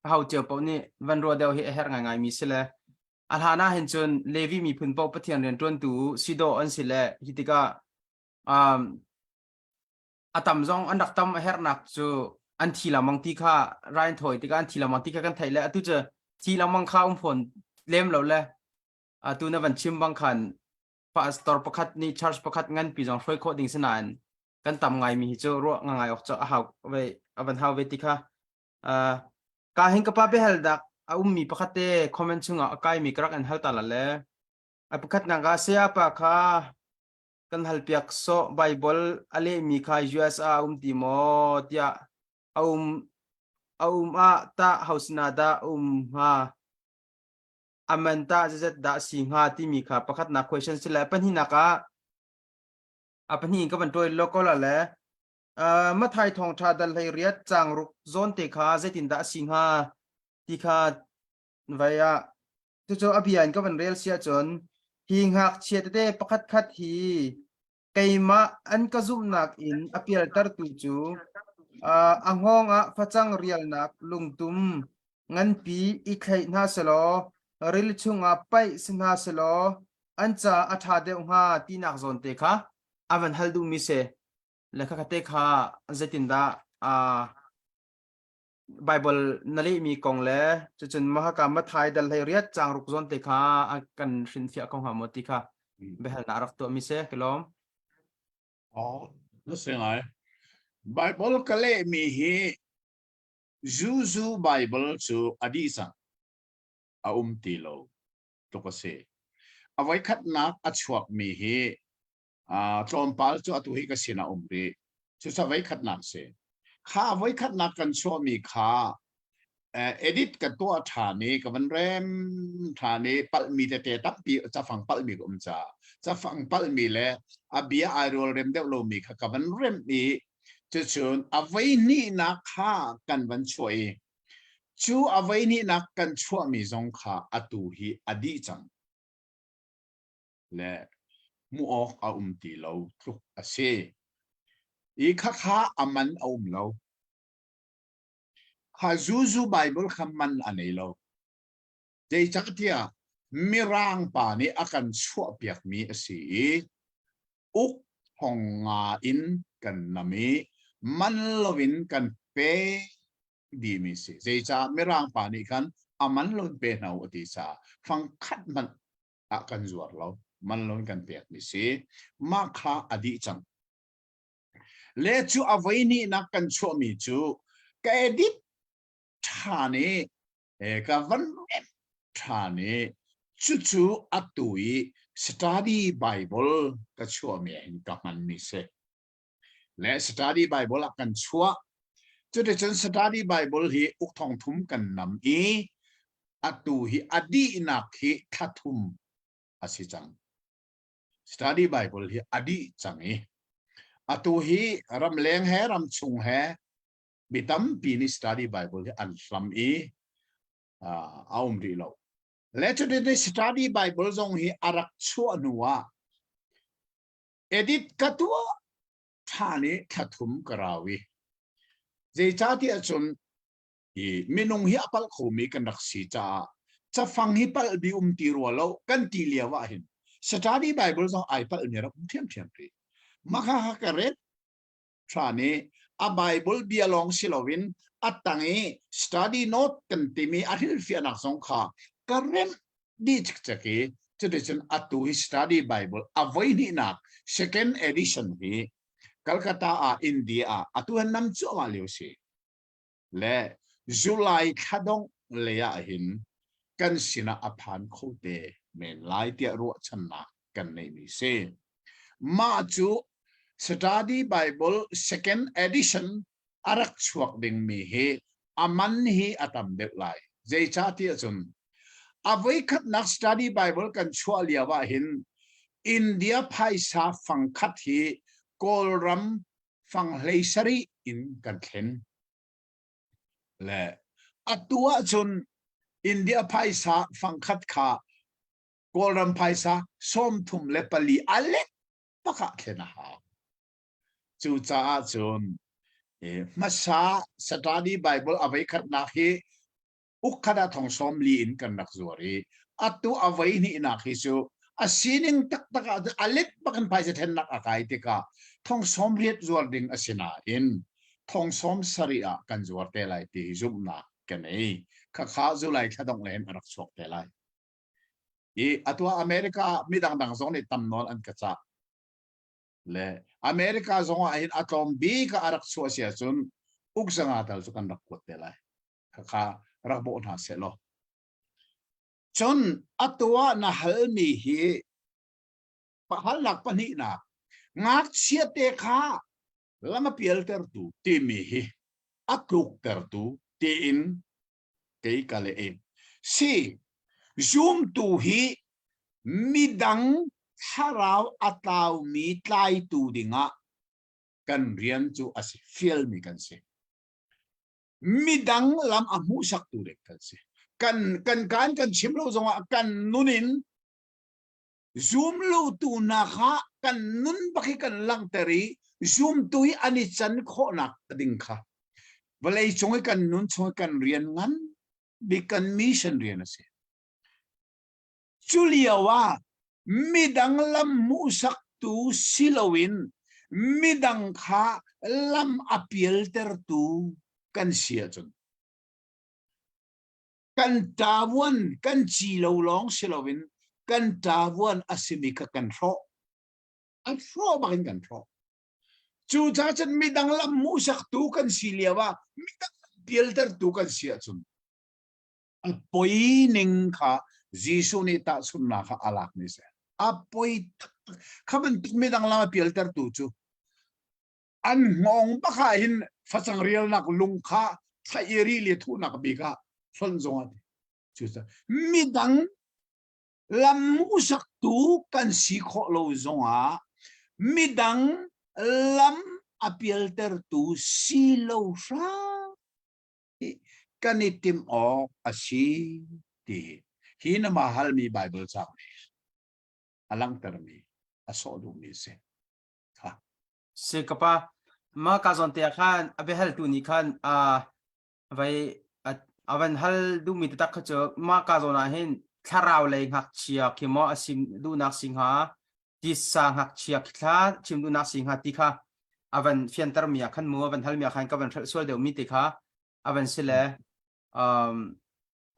Hau cio paoh nih van ruah deuh hi a herh ngaingai mi si le a hlan ah hin cun Levi miphun paoh Pathian rianṭuantu si dawh an si le hi tikah um, a tam zong an rak tam a herhnak cu an thi lengmang ti kha rain thawi tikah an thi lengmang ti kha kan theih le atu cu thi lengmang kha um fawn lem lo le atu na van chim bang khan pastor pakhat nih church pakhat nganpi zong hruai khawh ding si nain kan tam ngai mi hi cu ruah ngai awk cu a hau ve a van hau ve ti kha ka hin ka pa behal dak a ummi pakhat te comment chungah a kai mi ka rak an hal ta la le a pakhat nak ah saya pa kha kan hal piak sawh Bible a lehmi kha US ah a um ti maw tiah a um a um ah tah hosina dah um hnga aman tah zeizat dah si hnga timi kha pakhatnak question si le pahnihnak ah a pahnih in ka van tuai lo ko la le Mathai thawngtha dal hlei riat cang ruk zawn te kha zeitin dah si hnga ti kha vai ah cucu a bia in ka van rel si ahcun hi ngakchia tete pakhat khat hi keimah an ka zumhnak in a pialtertu cu a hngawng ah facang rialnak lungtum nganpi i thlaih hna selaw rili chungah paih si hna selaw an ca a ṭha deuh hnga tinak zawn te kha a van hal duhmi si le kha te kha zeitindah Bible na lehmi kong le cucun mahaka Mathai dal hlei riat caang ruk zawn te kha a kan hrinhfiah ko hnga maw ti kha biahalnak rak tuahmi si ka lawm.
Oh, na si ngai. Bible ka lehmi hi Zuzu Bible cu a dih cang. A um ti lo tluk a si. A voikhatnak a chuakmi hi tlawmpal cu atu hi ka sinah um rih. Cucu voikhatnak si. Kha voikhatnak kan chuahmi kha edit ka tuah ṭhan i ka van rem ṭhan i palhmi tete tampi cafang palhmi ka um caah cafang palhmi le a bia ai rual rem deuh lomi kha ka van remh i cucun a voihnihnak kha kan van chuah i cu a voihnihnak kan chuahmi zong kha atu hi a dih cang. Le hmuh awk a um ti lo tluk a si. I khakha a man a um lo. Kha zuzu Bible kha man a nei lo. Zeicahtiah Mirang pa nih a kan chuahpiakmi a si i uk thong nga in kan nam i man loin kan pe dihmi si. Zeicah Mirang pa nih khan a man loin pe hna u a ti caah fang khat hmanh ah kan zuar lo man loin kan pekmi si mah kha a dih cang le cu a voi hnihnak kan chuahmi cu ka edit ṭhan i ka van rem ṭhan i cucu atu i study bible ka chuahmi ah hin ka hmanmi si le study bible ah kan chuah cuticun study bible hi uk thong thum kan nam i atu hi a dihnak hi thla thum a si cang study bible hi a dih cang i atu hi ramleng he ramchung he mi tampi nih study bible hi an hlam i a um rih lo le cutin study bible zong hi a rak chuah hnu ah Edit ka tuah ṭhan i thla thum ka rau i zeicahtiah cun hi minung hi a palh khomi kan rak si caah cafang hi palh bi um ti rua lo kan ti lio ah hin study Bible zong ai palh mi rak um ṭhiamṭhiam rih. Mah kha ka ret ṭhan i a Bible bia lawng si loin a tang i study note kan timi a hrilhfiahnak zong kha ka remh dih cikcek i cuticun atu hi study Bible a voihnihnak second edition hi Calcutta ah India ah atu han nam cuahmah lio si le July thla dongh lei ah hin kan sinah a phan kho te men lai tiah ruahchannak kan neihmi si. Mah cu Study Bible second edition a rak chuak dingmi hi a man hi a tam deuh lai. Zeicahtiah cun a voikhatnak Study Bible kan chuah lio ah hin India phaisa fangkhat hi Kawlram fang hlei sarih in kan thlen. Le atu ahcun India phaisa fangkhat kha Kawlram phaisa 34 a let bak ah thlen a hau. Cucaah cun hmasa Study Bible a voikhatnak hi. Uk khat ah thong 40 in kan rak zuar i atu a voi hnihnak hi cu a sining taktak ah a let bak in phaisa thennak a kai tikah thong 80 zuar ding a si nain thong 70 ah kan zuar te lai ti hi zumhnak ka nei. Khakha July thla dongh le hin a rak chuak te lai. I atu ah America ah midang dang zong nih tam nawn an ka cah. Le America zong ah hin a tlawm bik ah a rak chuah si ahcun uk zanga tal cu kan rak kuat te lai. Khakha rak bawh hna seh law. Cun atu ah na halmi hi halnak pahnihnak ngakchia te kha lam a pialtertu timi hi a tluktertu tiin kei ka leh i si zumtu hi midang thlarau a tlaumi tlaitu dingah kan rian cu a si fialmi kan si midang lam a hmuhsaktu ding kan si kan kan kan kan chim lo zongah kan nun in Zumlotu hna kha kan nun bak hi kan langhter i zumtu hi an i can khawhnak ding kha vawlei cung i kan nun chung i kan rian ngan bik kan mission rian a si. Cu lio ah midang lam hmuhsaktu si loin midang kha lam a pialtertu kan si ahcun kan ṭavuan kan ci lo lawng si loin kan ṭavuan a simi kha kan hrawh an hrawh bak in kan hrawh cucaah cun midang lam hmuhsaktu kan si lio ah midang pialtertu kan si ahcun a poi ning kha Jesuh nih tahchunhnak kha a lak mi si a poi taktak kha bantuk midang lam a pialtertu cu an hngawng bak ah hin facang rialnak lung kha thlaih i rili thuhnak bik ah hlonh zong ah cucaah midang lam hmuhsaktu kan si khawh lo zongah midang lam a pialtertu si lo hram kan i timh awk a si ti hi na ma halmi Bible caang nih a langhtermi a sawh duhmi a si. Kha.
Si ka pa, mah ka zawn te ah khan a biahaltu nih khan a vai a van hal duhmi taktak kha cu mah ka zawn ah hin thlarau lei ngakchia khi maw a sim duhnak si hnga tisa ngakchia khi thla chim duhnak si hnga ti kha a van fianter mi ah khan mu a van hal mi ah khan ka van hrelh sual deuh mi te kha a van si le um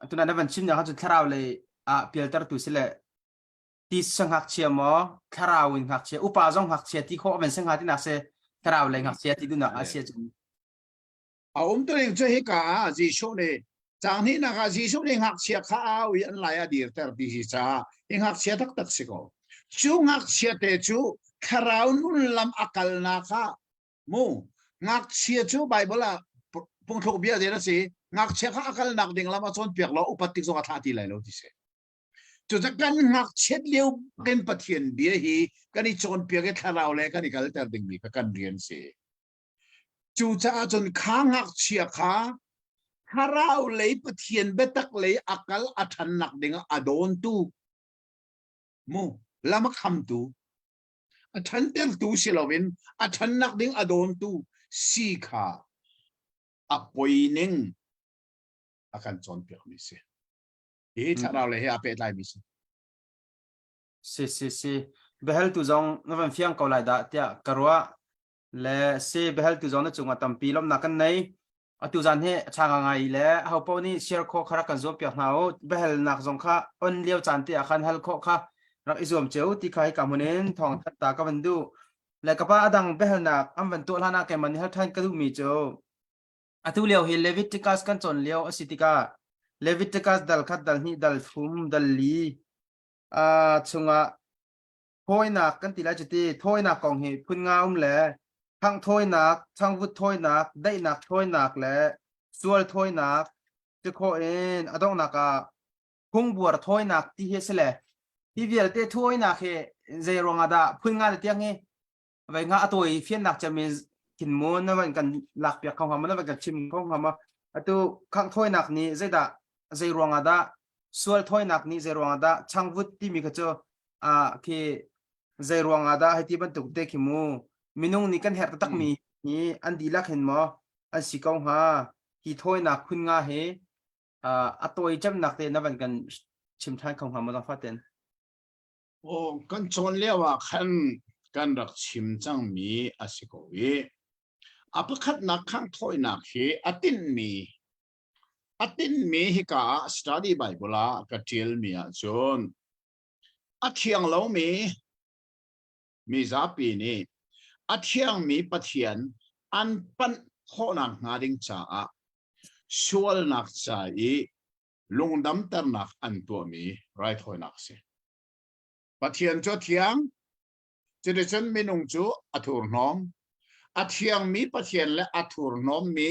tuna na van chim nya kha cu thlarau lei ah pialtertu si le tisa ngakchia maw thlarau in ngakchia upa zong ngakchia ti khawh van si hnga tinak si thlarau lei ngakchia ti duhnak a si cun
A um tuning cu hika ah Jesuh nih caang hnihnak ah Jesuh nih ngakchia kha a au i an lai a dirter ti hi caah hi ngakchia taktak si ko. Cu ngakchia te cu thlarau nun lam a kalnak ah mu ngakchia cu Bible ah phungthluk bia den a si ngakchia kha a kalnak ding lam a cawnpiak lo upat tik zong a thlah ti lai lo ti si. Cucaah kan ngakchiat lio kan Pathian bia hi kan i cawnpiak i thlarau le kan i kalter dingmi kha kan rian si. Cucaah cun kha ngakchia kha thlarau lei Pathian biatak lei a kal a ṭhannak dingah a dawntu mu lam a khamtu a ṭhantertu si loin a ṭhannak ding a dawntu si kha a poi ning a kan cawnpiakmi si. Hi thlarau le he aa pehtlaimi si.
Si si si. Biahaltu zong na van fiang ko lai dah tiah ka ruah. Le si biahaltu zong na cungah tampi lawmhnak kan nei. Atu zan hi a ṭha ngai le ho paoh nih share khawh kha rak kan zuam piak hna u. Biahalnak zong kha on lio caan te ah khan hal khawh kha rak i zuam cio ti kha hika hmun in thawng that ta ka van duh. Le ka pa adang biahalnak an van tuah hlan ah keimah nih hal ṭhan ka duhmi cu Atu lio hi Leviticus kan cawn lio a si tikah Leviticus dal khat dal hnih dal thum dal li uh, chungah thawinak kan ti lai cuti thawinak kong hi phun nga um le thang thawinak changvut thawinak daihnak thawinak le sual thawinak ti khawh in a donghnak ah phungbuar thawinak ti hi si le hi vialte thawinak hi zei ruangah dah phun nga le tiang hi vai nga atoi fiannak cem in thin mu na van kan lak piak kho hnga na van kan chim kho hnga ma atu khang thawinak nih zeidah zei ruangah dah sual thawinak nih zei ruangah dah changvut timi kha cu a khi zei ruangah dah hei ti bantuk te khi mu minung nih kan herh taktak mi hi an dihlak hin maw an si ko hnga hi thawinak phun nga hi. A tawi cemnak te na van kan chim ṭhan kho hnga maw zaangfah ten?
Aw, kan cawn lio ah khan kan rak chim cangmi a si ko i a pakhatnak khanghthawinak hi a tinhmi a tinhmi hika ah study Bible ah ka ṭialmi ahcun a thiang lomi mi zapi nih a thiangmi Pathian an panh khawhnak hnga ding caah sualnak ca i lungdamternak an tuahmi raithawinak a si. Pathian cu a thiang, cuticun minung cu a thurhnawm. A thiangmi Pathian le a thurhnawmmi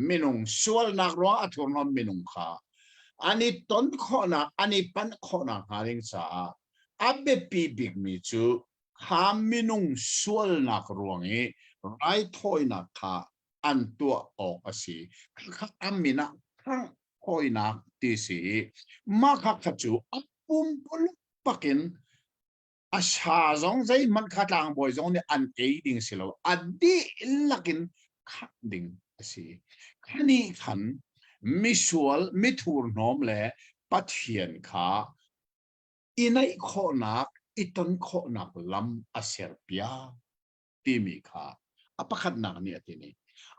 minung sualnak ruang a thurhnawm minung kha an i ton khawhnak, an i panh khawhnak hnga ding caah a biapi bikmi cu kha minung sualnak ruang i raithawinak kha an tuah awk a si. Khakha a min ah khangh thawinak ti si i mah kha kha cu a pumpuluk pakin a sa zong zeihmanh kha tlangbawi zong nih an ei ding si lo a dihlak in khangh ding a si. Khani khan misual mithurhnawm le Pathian kha i naih khawhnak i ton khawhnak lam a serpiak timi kha a pakhatnak nih a tin i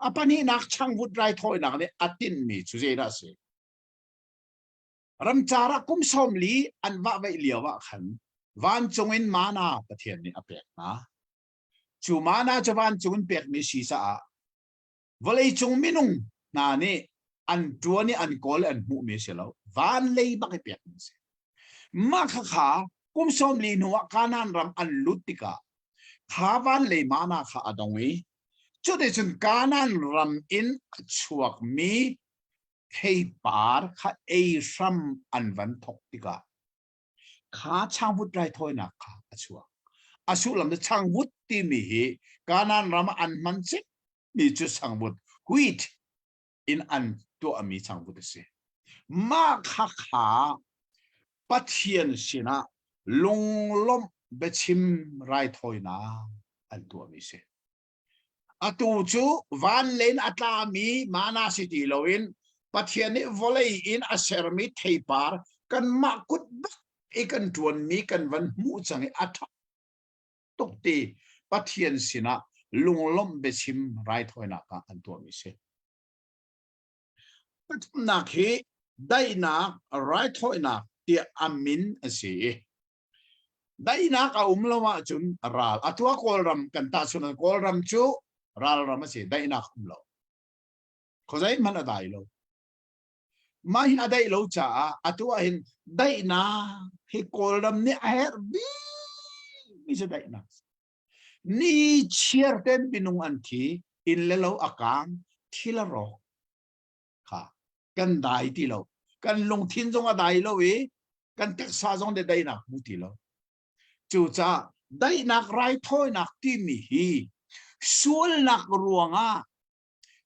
a pahnihnak changvut raithawinak nih a tinhmi cu zeidah a si? Ramcar ah kum 40 an vahveih lio ah khan vancung in mana Pathian nih a pek hna. Cu mana cu vancung in pekmi si caah vawleicung minung hna nih an ṭuan i an kawl i an hmuhmi a si lo. Van lei bak i pekmi a si. Mah khakha kum 40 hnu ah Kanaan ram an lut tikah kha van lei mana kha a dong i cuticun Kanaan ram in a chuakmi theipar kha ei hram an van thawk tikah kha changvut raithawinak kha a chuak. A sullam cu changvut timi hi Kanaan ram ah an hman mi cu changvut wheat in an tuahmi changvut a si. Mah kha kha Pathian sinah lunglawmh biachim raithawinak an tuahmi si. Atu cu van len a tlami mana si ti loin Pathian nih vawlei in a sermi theipar kanmah kut bak i kan ṭuanmi kan van hmuh cang i a ṭha tuk ti Pathian sinah lunglawmh biachim raithawinak ah an tuahmi si. Pathumnak hi daihnak raithawinak tiah a min a si i Daihnak a um lo ahcun ral atu ah Kawlram kan tahchunh ah Kawlram cu ralram a si daihnak um lo. Khuazei hmanh a dai lo. Mah hi a daih lo caah atu ah hin daihnak hi Kawlram nih a herh bikmi cu daihnak. Ni chiar ten minung an thi, inn le lo a kaang, thil a rawk. Kha kan dai ti lo. Kan lungthin zong a dai lo i kan taksa zong nih daihnak hmu ti lo. Cucaah daihnak raithawinak timi hi sualnak ruangah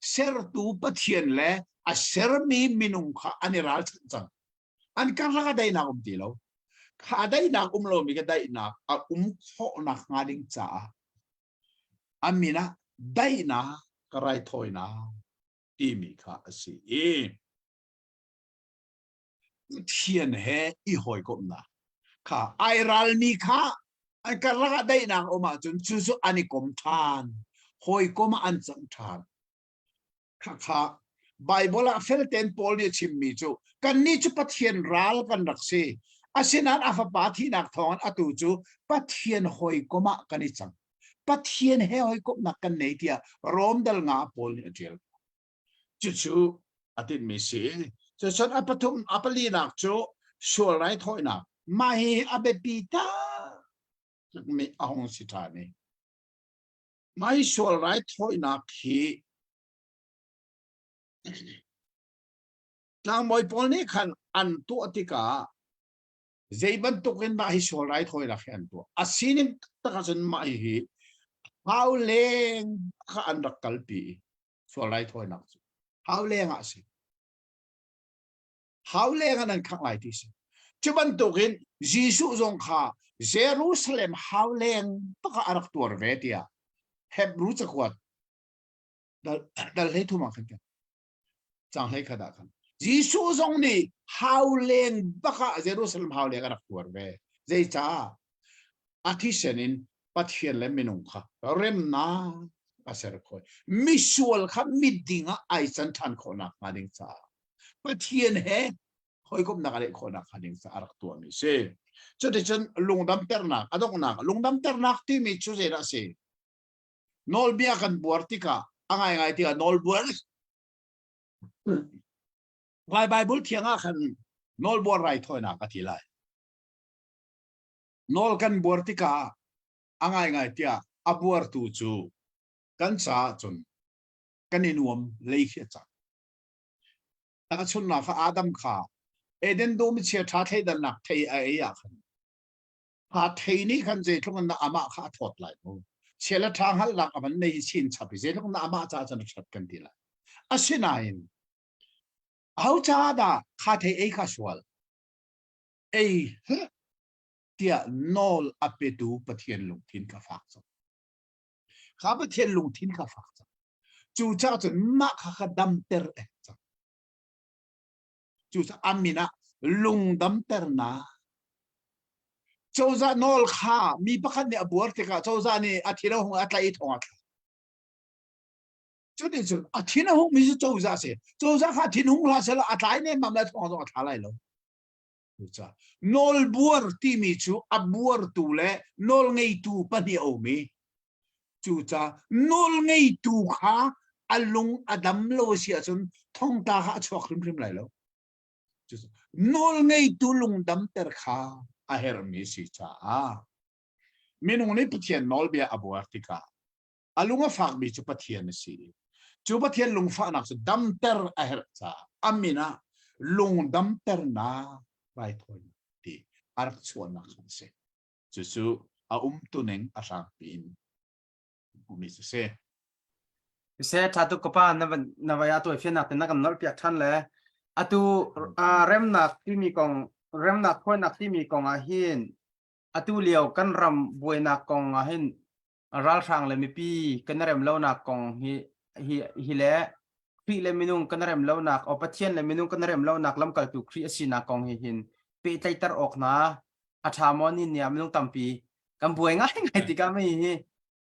sertu Pathian le a sermi minung kha an i ralchanh cang. An karlak ah daihnak um ti lo. Kha daihnak um lomi ka daihnak a um khawhnak hnga ding caah a min ah daihnak ka raithawinak timi kha a si i Pathian he i hawikomhnak kha ai ralmi kha an karlak ah daihnak um ahcun cu cu an i kom ṭhan hawikom ah an cang ṭhan khakha Bible ah felten Paul nih a chimmi cu kannih cu Pathian ral kan rak si asinain a fapa thihnak thawngin atu cu Pathian hawikom ah kan i cang Pathian he hawikomhnak kan nei tiah Rom dal nga Paul nih a ṭial Cucu a tinhmi si. Cucun a pathum a palinak cu sual raithawinak. Mah hi a biapi takmi a hung si ṭhan i mah hi sual raithawinak hi tlangbawi pawl nih khan an tuah tikah zei bantuk in mah hi sual raithawinak hi an tuah. A sining taktak ahcun mah hi hau leng kha an rak kalpi i sual raithawinak cu hau leng ah a si hau leng ah nan khangh lai ti si cu bantukin Jesuh zong kha Jerusalem hau leng bak ah a rak tuar ve tiah Hebrew cakuat dal hlei thum ah khan kan cang hlei khat ah khan. Jesuh zong nih hauleng bak ah Jerusalem hauleng a rak tuar ve. Zeicah? A thisen in Pathian le minung kha remnak a ser khawh. Misual kha miding ah ai can ṭhan khawhnak hnga ding caah Pathian he hawikomhnak a leh khawhnak hnga ding caah a rak tuahmi a si. Cuticun lungdamternak a donghnak lungdamternak timi cu zeidah a si? Nawlbia kan buar tikah a ngaingai tikah nawlbuar Lai Bible thiang ah khan nawlbuar raithawinak a ti lai. Nawl kan buar tikah a ngaingai tiah a buartu cu kan caah cun kan i nuam lei khi a cang. Tahchunhnak kha Adam kha Eden dum i chia ṭha thleidannak thei a ei ah khan kha thei nih khan zeitluk in dah amah kha a thawt lai mu. Chia le ṭha hngalhnak a van nei chin chap i zeitluk in dah amah caah cun a ṭhat kan ti lai. Asinain aho caah dah kha thei ei kha sual? Ei hlah tiah nawl a petu Pathian lungthin kha fak cang. Kha Pathian lungthin kha fak cang. Cucaah cun mah kha kha damter eh cang. Cucaah a min ah lungdamternak. Cozah nawl kha mi pakhat nih a buar tikah cozah nih a thin a hung a tlaih i thong a thlak. Cuticun a thin a hungmi cu cozah a si. Cozah kha thin hung hlah sehlaw a tlai nemmam lai thong zong a thla lai lo. Cucaah nawlbuar timi cu a buartu le nawlngeitu pahnih a um i cucaah nawlngeitu kha a lung a dam lo a si ahcun thongtla kha a chuak hrimhrim lai lo. Nawlngeitu lungdamter kha a herhmi si caah minung nih Pathian nawlbia a buar tikah a lung a fakmi cu Pathian a si. Cu Pathian lungfahnak cu damter a herh caah a min ah lungdamternak raithawinak ti a rak chuahnak a si. Cucu a umtuning a hrangpi in hmuhmi cu si.
Se tha tuk kapa na van na vai a tuai fiannak te na kan nolh piak than le atu remnak timi kong remnak khuainak timi kong ah hin atu lio kan ram buainak kong ah hin ralhrang le mipi kan rem lonak kong hi hi hi le Khrih le minung kan rem lonak o Pathian le minung kan rem lonak lamkaltu Khrih a sinak kong hi hin pehtlaihter awk hna a ṭha maw ni nia minung tampi kan buai ngai ngai tikah mi hi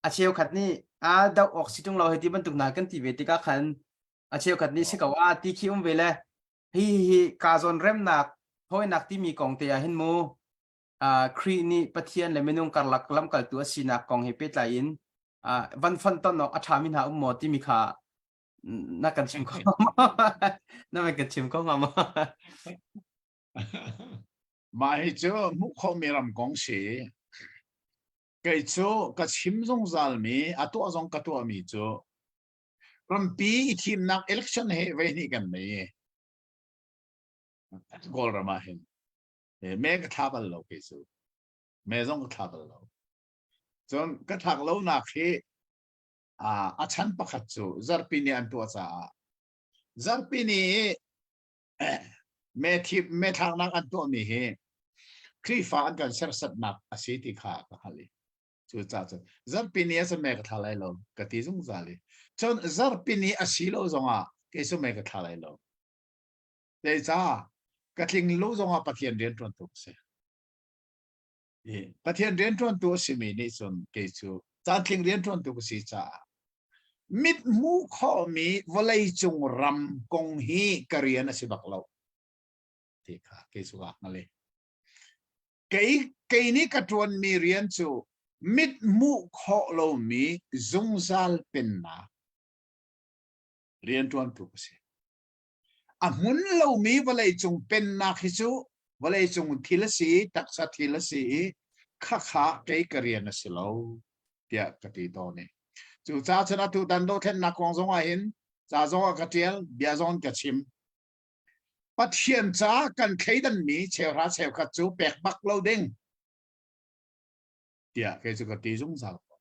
a cheukhat nih a doh awk si ṭung lo hei ti bantuk hna kan ti ve tikah khan a cheukhat nih si ko a ti khi um ve le hi hi ka zawn remnak thawinak timi kong te ah hin mu Khrih nih Pathian le minung karlak lamkaltu a sinak kong he pehtlai in van fonh ton awk a ṭhami hna um maw timi kha na kan chim kho na van kan chim kho hnga maw?
Mah hi cu hmuh khawhmi ram kong si. Kei cu ka chim zungzalmi, a tuah zong ka tuahmi cu rampi i thimnak election he vei hnih kan nei. Kawlram ah hin. Me ka thla bal lo kei cu me zong ka thla bal lo cun ka thlak lonak hi a chan pakhat cu zarhpi ni an tuah caah zarhpi ni me thi me thlaknak an tuahmi hi Khrihfa an kan serhsatnak a si ti kha ka hngalh i cucaah cun zarhpi ni ah cun me ka thla lai lo ka ti zungzal i cun zarhpi ni a si lo zongah kei cu me ka thla lai lo Zeicah ka tling lo zongah Pathian rianṭuantu ka si. Pathian rianṭuantu a simi nih cun kei cu caantling rianṭuantu ka si caah mit hmuh khawhmi vawleicung ram kong hi ka rian a si bak lo ti kha kei cu kaa hngal i kei kei nih ka ṭuanmi rian cu mit hmuh khawh lomi zungzal pennak rianṭuantu ka si. A hmun lomi vawleicung pennak hi cu vawleicung thil a si i taksa thil a si i khakha kei ka rian a si lo tiah ka ti tawn i cucaah cun atu tan dothlennak kong zong ah hin ca zong ah ka ṭial bia zong ka chim Pathian ca kan thleidanmi cheuhra cheukhat cu pek bak lo ding tiah kei cu ka ti zungzal ko.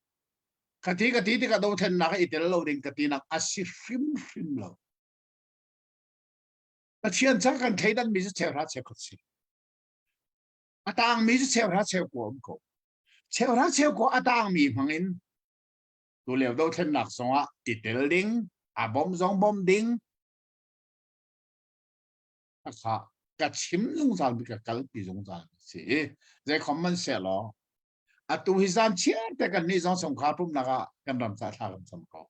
Ka ti ka ti tikah dothlennak i tel lo ding ka tinak a si hrimhrim lo. Pathian ca kan thleidanmi cu cheuhra cheukhat si. A tangmi cu cheuhra cheukua um ko. Cheuhra cheukua a tangmi hmangin tulio dothlennak zongah i tel ding, a bom zong bom ding. Kha ka chim zungzal mi ka kalpi zungzal si i zeikhom man se law atu hi zan chiar te kan nih zong chungkhar pumnak ah kan ram ca thla kan cam ko.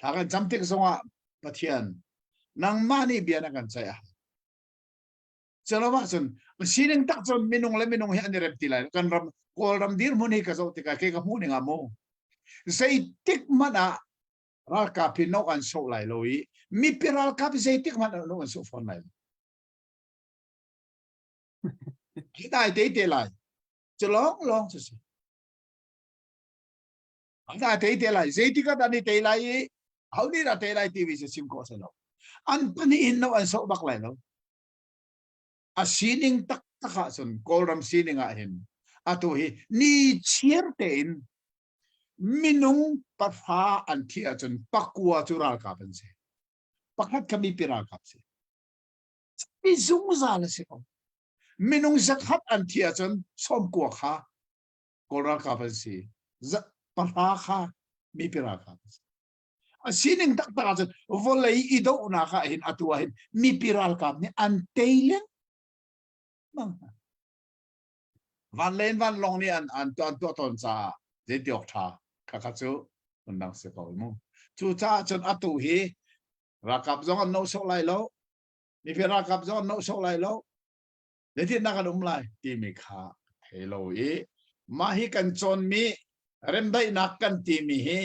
Thla kan cam tik zongah Pathian nangmah nih bia na kan ceih a Calo ahcun sining tak cun minung le minung hi an i rem ti lai kan ram Kawlram dirhmun hi ka zoh tikah ke ka hmuh ning ah mu zeitik hmanh ah ralkap hi nok an soh lai lo i mipi ralkap hi zeitik hmanh ah nok an soh fawn lai lo. Hi dai te te lai. Cu lawng lawng cu si. An dai te te lai. Zeitik ah dah ni te lai i ho nih dah te lai ti vi cu chim khawh si lo. An pahnih in no an soh bak lai lo. A sining taktak ahcun Kawlram sining ah hin atu hi ni chiar tein minung pahra an thih ahcun pakua cu ralkap an si. Pakhat kha mipi ralkap si. Mi zungzal a si ko. Minung zakhat an thih ahcun sawmkua kha Kawl ralkap an si. Pahra kha mipi ralkap an si. A sining taktak ahcun vawlei i dohnak ah hin atu ah hin mipi ralkap nih an tei lengmang hna. Van len van long nih an an tuah an tuah tawn caah zeiti awk ṭha khakha cu phundang si ko mu. Cucaah cun atu hi ralkap zong an nohsawh lai lo, mipi ralkap zong an nohsawh lai lo, zeitindah kan um lai timi kha thei lo i mah hi kan cawnmi remdaihnak kan timi hi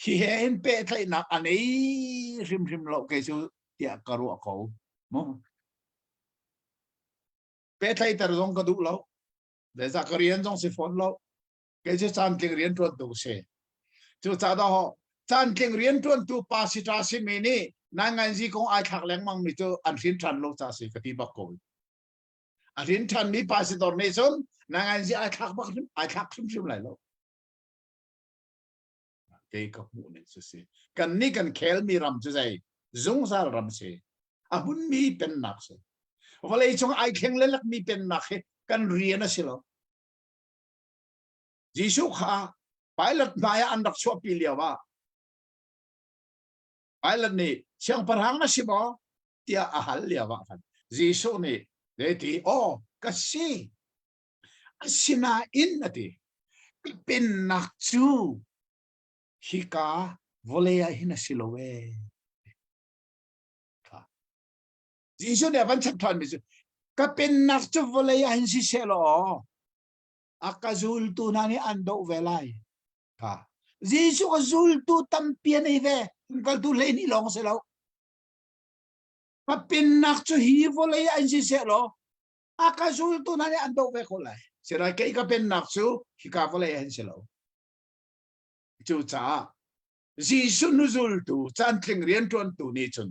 hi he hin pehtlaihnak a nei hrimhrim lo kei cu tiah ka ruah ko mu pehtlaihter zong ka duh lo zeicah ka rian zong si fawn lo kei cu caantling rian ṭuantu si cu ca dah caantling rian ṭuantu pastor simi nih nainganzi kong ai thlak lengmang mi cu an hrin ṭhan lo ca si ka ti bak ko a hrin ṭhan mi pastor nih cun nainganzi ai thlak bak ai thlak hrimhrim lai lo kei ka hmuh ning cu si kan nih kan khel mi ram cu zei zungzal ram si a hmun mi pennak si vawlei cung ai thleng le lak mi pennak hi kan rian a si lo Jesuh kha Pilate hmai ah an rak chuahpi lio ah Pilate nih siangpahrang na si maw tiah a hal lio ah khan Jesuh nih zeiti aw ka si asinain a ti ka pennak cu hika vawlei ah hin a si lo ee Jesuh nih a van chap ṭhanmi cu ka pennak cu vawlei ah hin si seh law a ka zultu hna nih an doh ve lai kha Jesuh ka zultu tampi an ei ve kaltu hlei nih lawng si lo ka pennak cu hi vawlei ah in si seh law a ka zultu hna nih an doh ve ko lai sinain kei ka pennak cu hika vawlei ah hin si lo cucaah Jesuh hnuzultu cantling rianṭuantu nih cun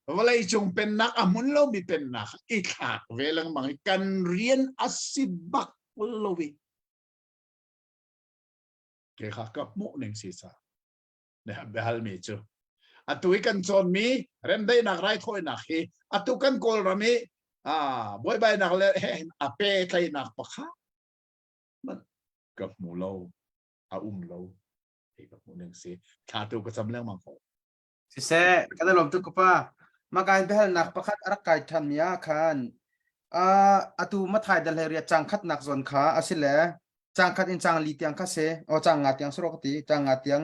vawleicung pennak a hmun lomi pennak i thlak ve lengmang i kan rian a si bak lo i ke kha ka hmuh ning si ca biahalmi cu atu i kan cawnmi remdaihnak raithawinak hi atu kan kawlram i buaibainak le he a pehtlaihnak pakhat ka hmu lo a um lo hei ka hmuh ning si thla tu ka cam lengmang ko
Siseh, kan i lawm tuk ka pa. Makain biahalnak pakhat a rak kai ṭhan mi ah khan uh, atu mathai dal he riat cang khatnak zawn kha asile cang khat in cang li tiang kha se o cang nga tiang suro ka ti cang nga tiang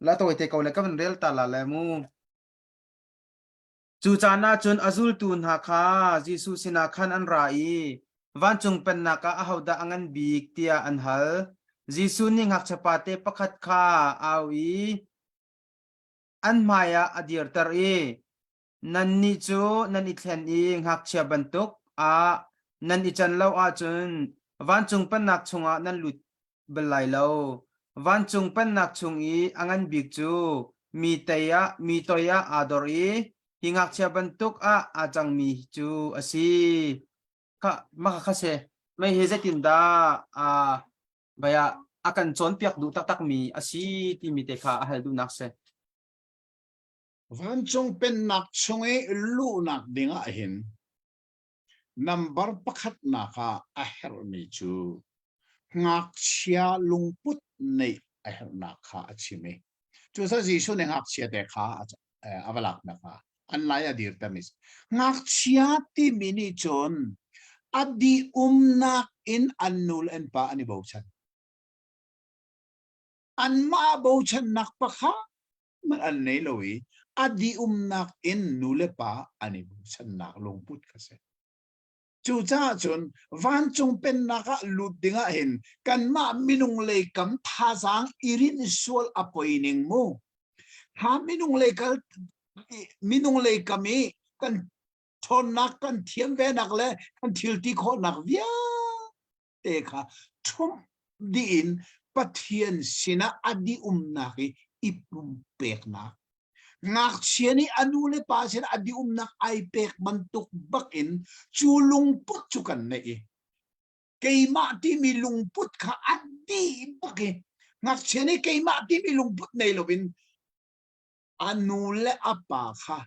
la tawi te ko le ka van rel ta la le mu Cu caan ah cun a zultu hna kha Jesuh sinah khan an ra i vancung pennak ah ahodah a ngan bik tiah an hal. Jesuh nih ngakchiapate pakhat kha a au i an hmaiah a dirter i, Nannih cu nan i thlen i ngakchia bantuk ah nan i can lo ahcun vancung pennak chungah nan lut bal lai lo. Vancung pennak chung i a ngan bik cu mi tei ah mi toi ah aa dor i hi ngakchia bantuk ah aa cangmi cu a si. Kha mah kha si. Mei hi zeitindah a baya a kan cawnpiak duh taktakmi a si timi te kha a hal duhnak si.
Vancung pennak chung i luhnak ding ah hin Nambar pakhatnak ah a herhmi cu ngakchia lungput neih a herhnak kha a chim i cucaah Jesuh nih ngakchia te kha a va laknak ah. An lai a dir termi ngakchia timi nih cun a di umnak in an nu le an pa an i bochan. Anmah bochannak pakhat hmanh an nei lo i a di umnak in nu le pa an i bochannak lungput kha si. Cucaah cun vancung pennak ah lut dingah hin kanmah minung lei kam thazaang i rinh sual a poi ning mu. Kha minung lei kal minung lei kam i kan ṭhawnnak kan thiam venak le kan thil ti khawhnak vialte kha ṭhumh dih in Pathian sinah a dih umnak i i pumpeknak Ngakchia nih a nu le pa sin a diumnak ai pek bantuk bak in cu lungput cu kan neih i keimah timi lungput kha a dih bak i ngakchia nih keimah timi lungput nei loin a nu le a pa kha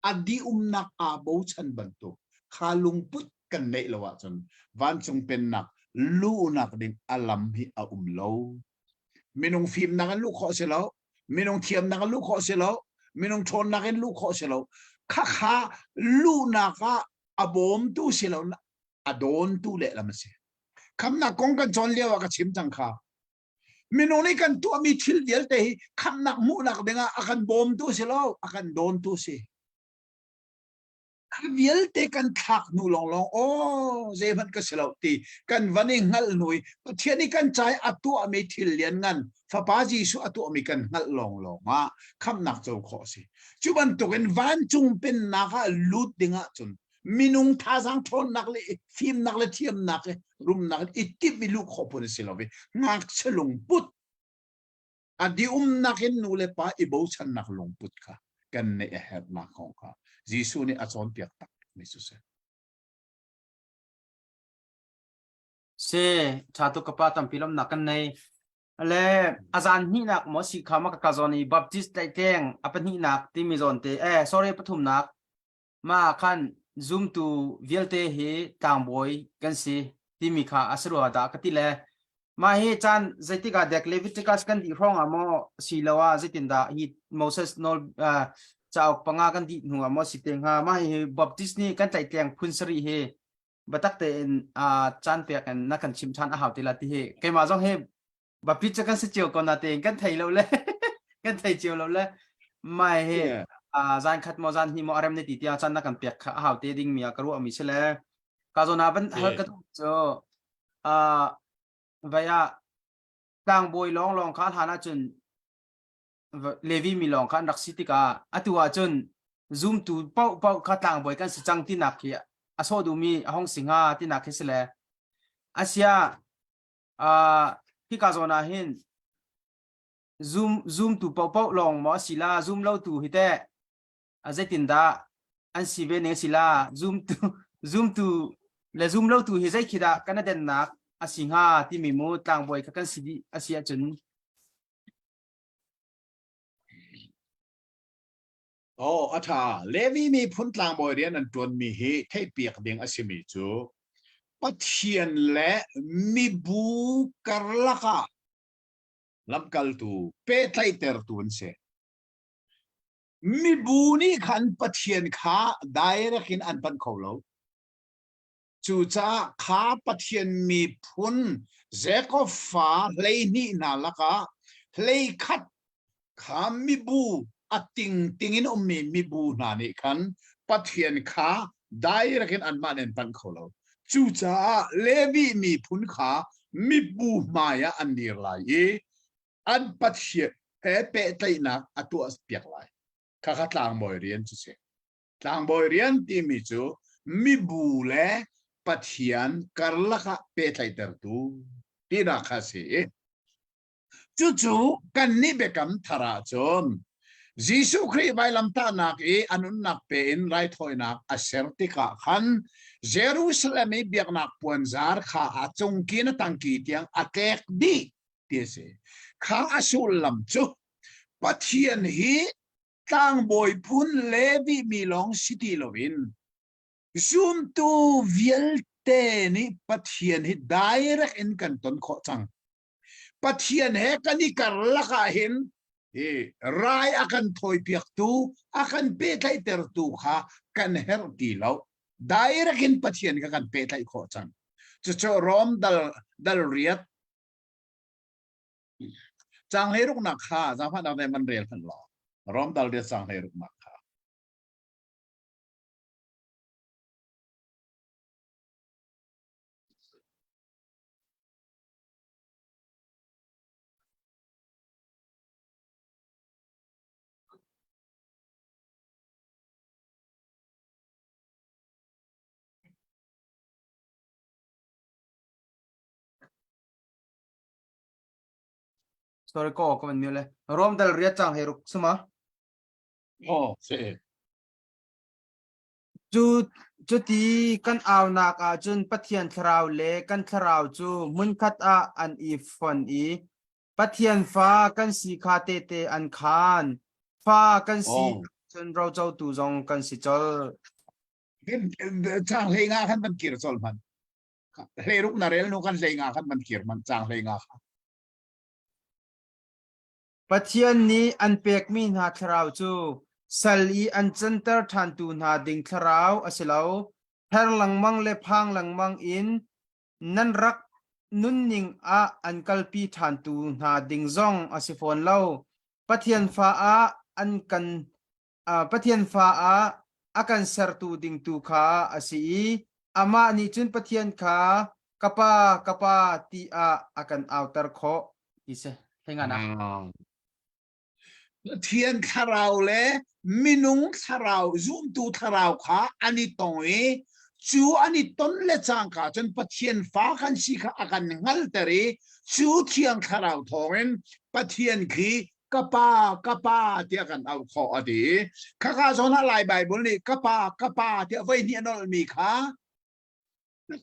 a dihumnak aa bochan bantuk kha lungput kan neih lo ahcun vancung pennak luhnak ding a lam hi a um lo. Minung fimnak in luh khawh si lo, minung thiamnak in luh khawh si lo, minung ṭhawnnak in luh khawh si lo. Khakha luhnak ah a bawmtu si lo, a dawntu lehlam a si. Khamnak kong kan cawn lio ah ka chim cang kha. Minung nih kan tuahmi thil vialte hi khamhnak hmuhnak dingah a kan bawmtu si lo, a kan dawntu si. Kha vialte kan thlak hnu lawnglawng, aw zeihmanh ka si lo ti kan van i hngalh hnu i Pathian i kan ca i a tuahmi thil lianngan Fapa Jesuh a tuahmi kan hngalh lawnglawng ah khamhnak co khawh a si. Cu bantukin vancung pennak ah lut dingah cun minung thazaang ṭhawnnak le fimnak le thiamnak le rumnak i timh i luh khawh phun a si lo i ngakchia lungput a diumnak in nu le pa i bochannak lungput kha kan neih a herhnak kong kha Jesuh nih a cawnpiak tak mi cu si.
Si, ṭha tuk ka pa tampi lawmnak kan nei. Le a zan hnihnak maw si kha ma ka ka zawn i Baptist tlaihtleng a pahnihnak timi zawn te eh sorry pathumnak Mah ah khan zumtu vialte hi tlangbawi kan si timi kha a si rua dah ka ti le mah hi caan zeitik ah dek Leviticus kan dih hrawng ah maw si lo ah zeitindah hi Moses nawl uh, cauk panga kan dih hnu ah maw si te hnga mah hi Baptist nih kan tlaihtleng phun sarih hi batak tein uh, caan pek in na kan chim ṭhan a hau ti la ti hi keimah zong hi Baptist cu kan si cio ko na tein kan thei lo le kan thei cio lo le mai hi zan khat mo zan hnih mo arem ne ti tiang chan na kan pek kha a hau te ding mi a ka ruah mi si le ka zona ban hal ka tu cu a vaya tlangbawi lawng lawng kha hlan ahcun Levi mi lawng kha an rak si tikah atu ahcun zumtu paoh paoh kha tlangbawi kan si cang tinak khi a sawh duhmi a hong si hnga tinak khi si le asia Uh, hika zawn ah hin zoom zoom tu paohpaoh lawng maw a si la zoom lo tu hi teh a zeitindah an si ve ning a si la zoom tu zoom tu le zoom lo tu hi zei khi dah kan adennak a si hnga timi mu tlangbawi kha kan si dih a si ahcun
Oh, a ṭha. Levi miphun tlangbawi rian an ṭuanmi hi theihpiak ding a simi cu Pathian le mibu karlak ah lamkaltu pehtlaihtertu an si. Mibu nih khan Pathian kha direct in an panh kho lo. Cucaah kha Pathian miphun Jakob fa 12 hna lakah 11 kha mibu a tingting in ummi mibu hna nih khan Pathian kha direct in anmah nih an panh kho lo. Cucaah Levi miphun kha mibu hmaiah an dir lai i an Pathian he pehtlaihnak a tuahpiak lai. Khakha tlangbawi rian cu si. Tlangbawi rian timi cu mibu le Pathian karlak ah pehtlaihtertu tinak kha a si i cucu kannih biakam thar ahcun Jesuh Khrih vailamtahnak i a nunnak pe in raithawinak a ser tikah khan Jerusalem i biaknak puanzar kha a cungki in a tangki tiang a tlek dih ti a si. Kha a sullam cu Pathian hi tlangbawi phun Levi mi lawng si ti loin zumtu vialte nih Pathian hi direct in kan ton khawh cang. Pathian he kan i karlak ah hin I rai a kan thawipiaktu, a kan pehtlaihtertu kha kan herh ti lo. Direct in Pathian kha kan pehtlaih khawh cang. Cucu Rom dal dal riat Caang hleiruknak kha zaangfahnak nih van rel hmanh law. Rom dal riat caang hleiruknak kha.
Sorry ko ka man mi le. Rom dal riat chang he ruk suma.
Oh, si.
Cu cuti kan aunak ah cun Pathian thlarau le kan thlarau cu hmunkhat ah an i fon i Pathian fa kan si kha tehte an khaan. Fa kan si
Oh.
cun rocotu zong kan si colh.
Chang hlei nga khan van kir col man. Hleiruk na rel nu kan hlei nga khan van kir man chang hlei nga kha.
Pathian nih an pekmi hna thlarau cu sal i an canter ṭhantu hna ding thlarau a si lo. Ther lengmang le phang lengmang in nan rak nunning ah an kalpi ṭhantu hna ding zong a si fawn lo. Pathian fa ah an kan Pathian fa ah a kan sertu ding tu kha a si i amah nih cun Pathian kha ka pa ka pa tiah a kan auter khawh ti si. Hei
Pathian thlarau le minung thlarau zumtu thlarau kha an i tong i cu an i ton le cangka cun Pathian fa kan si kha a kan hngalter i cu thiang thlarau thawngin Pathian khi ka pa ka pa tiah kan auh khawh a ti khaka zawn ah Lai Bible nih ka pa ka pa tiah voi hnih a nolhmi kha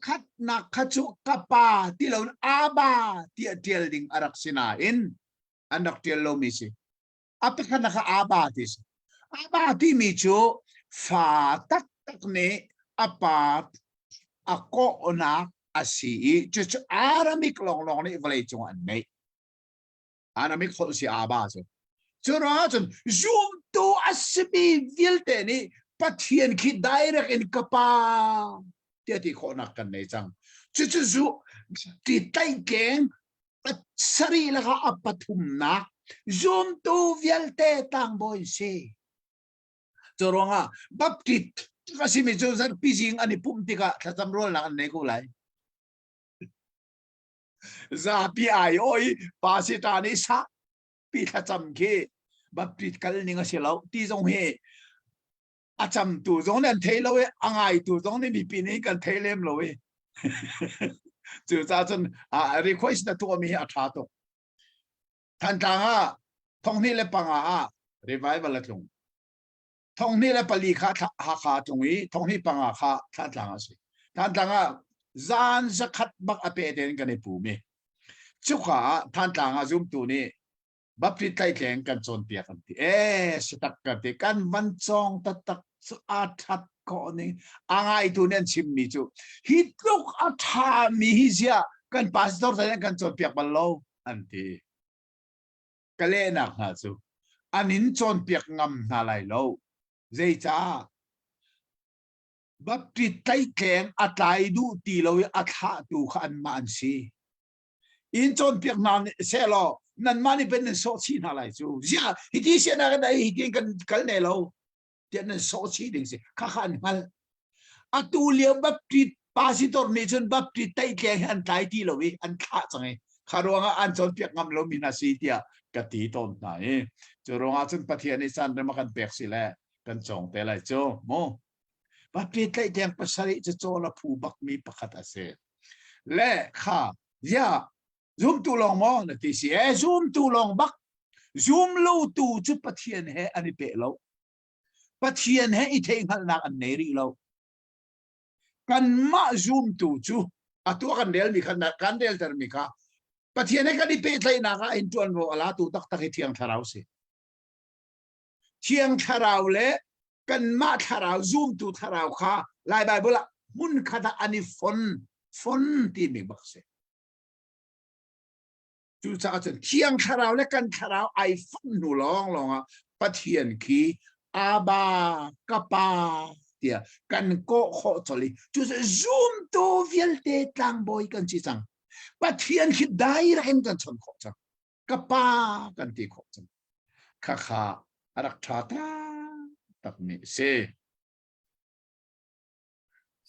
khatnak kha cu ka pa ti lo Abba tiah tial ding a rak si nain an rak tial lomi si a pakhatnak kha Abba ti si Abba timi cu fa taktak nih a pa a kawhnak a si i cucu Aramik lawnglawng nih vawlei cung an neih Aramik holh si Abba cu. Cu ruangah cun zumtu a simi vialte nih Pathian khi direct in ka pa tiah ti khawhnak kan nei cang. Cucu zu ti tlaihkeng sarih lakah a pathumnak zumtu vialte tlangbawi si. Cu ruangah Baptist a simi cu zarhpi zing an i pumh tikah thlacam rualnak an nei ko lai. Zapi ai oi pasita nih sa pi thlacam khi Baptist kal ning a si lo ti zong hi a camtu zong nih an thei lo i a ngaitu zong nih mipi nih kan thei lem lo i cucaah cun request na tuahmi hi a ṭha tuk. Thantlang ah thonghnih le panga ah revival a tlung. 2004 kha Hakha a tlung i 2005 kha Thantlang a si. Thantlang ah zan zakhat bak a pe tein kan i pum i cuka ah Thantlang ah zumtu nih Baptist tlaihtleng kan cawnpiak an ti. E si tak ka ti kan van cawng taktak cu a that khawh ning a ngaitu nih an chimmi cu hi tluk a ṭhami hi ziah kan pastor te kan cawnpiak bal lo an ti. Ka lehnak hna cu an in cawnpiak ngam hna lai lo. Zeicah? Baptist tlaihtleng a tlai duh ti lo i a thlahtu kha anmah an si. In cawnpiak hna sehlaw nanmah nih pen nan sawh chih hna lai cu. Ziah hiti sianak in ei hiti kan kal ne lo. Tiah nan sawh chih ding si. Khakha an hngalh. Atu lio Baptist pastor nih cun Baptist tlaihtleng hi an tlai ti lo i an thlah cang i kha ruangah an cawnpiak ngam lomi hna si tiah ka ti tawn hna i cu ruangah cun Pathian nih caan rem a kan pek si le kan cawng te lai cu mu Baptist tlaihtleng pasarih cu cawl a phu bakmi pakhat a si le kha ya zumtu lawng maw na ti si e zumtu lawng bak zum lo tu cu Pathian he an i peh lo Pathian he i theihhngalhnak an nei rih lo. Kanmah zumtu cu atu kan relmi kha kan reltermi kha Pathian he kan i pehtlaihnak ah in ṭuanvo a latu taktak hi Thiang Thlarau si. Thiang Thlarau le kanmah thlarau zumtu thlarau kha Lai Baibal ah hmun khat ah an i fon fon timi bak si.
Cucaah cun Thiang Thlarau le kan thlarau ai fonh hnu lawnglawng ah Pathian khi Abba ka Pa tiah kan kawh khawh colh i cu zumtu vialte tlangbawi kan si cang. Pathian khi direct in kan chawnh khawh cang. Ka Pa kan ti khawh cang. Khakha a rak ṭha taktak mi a si.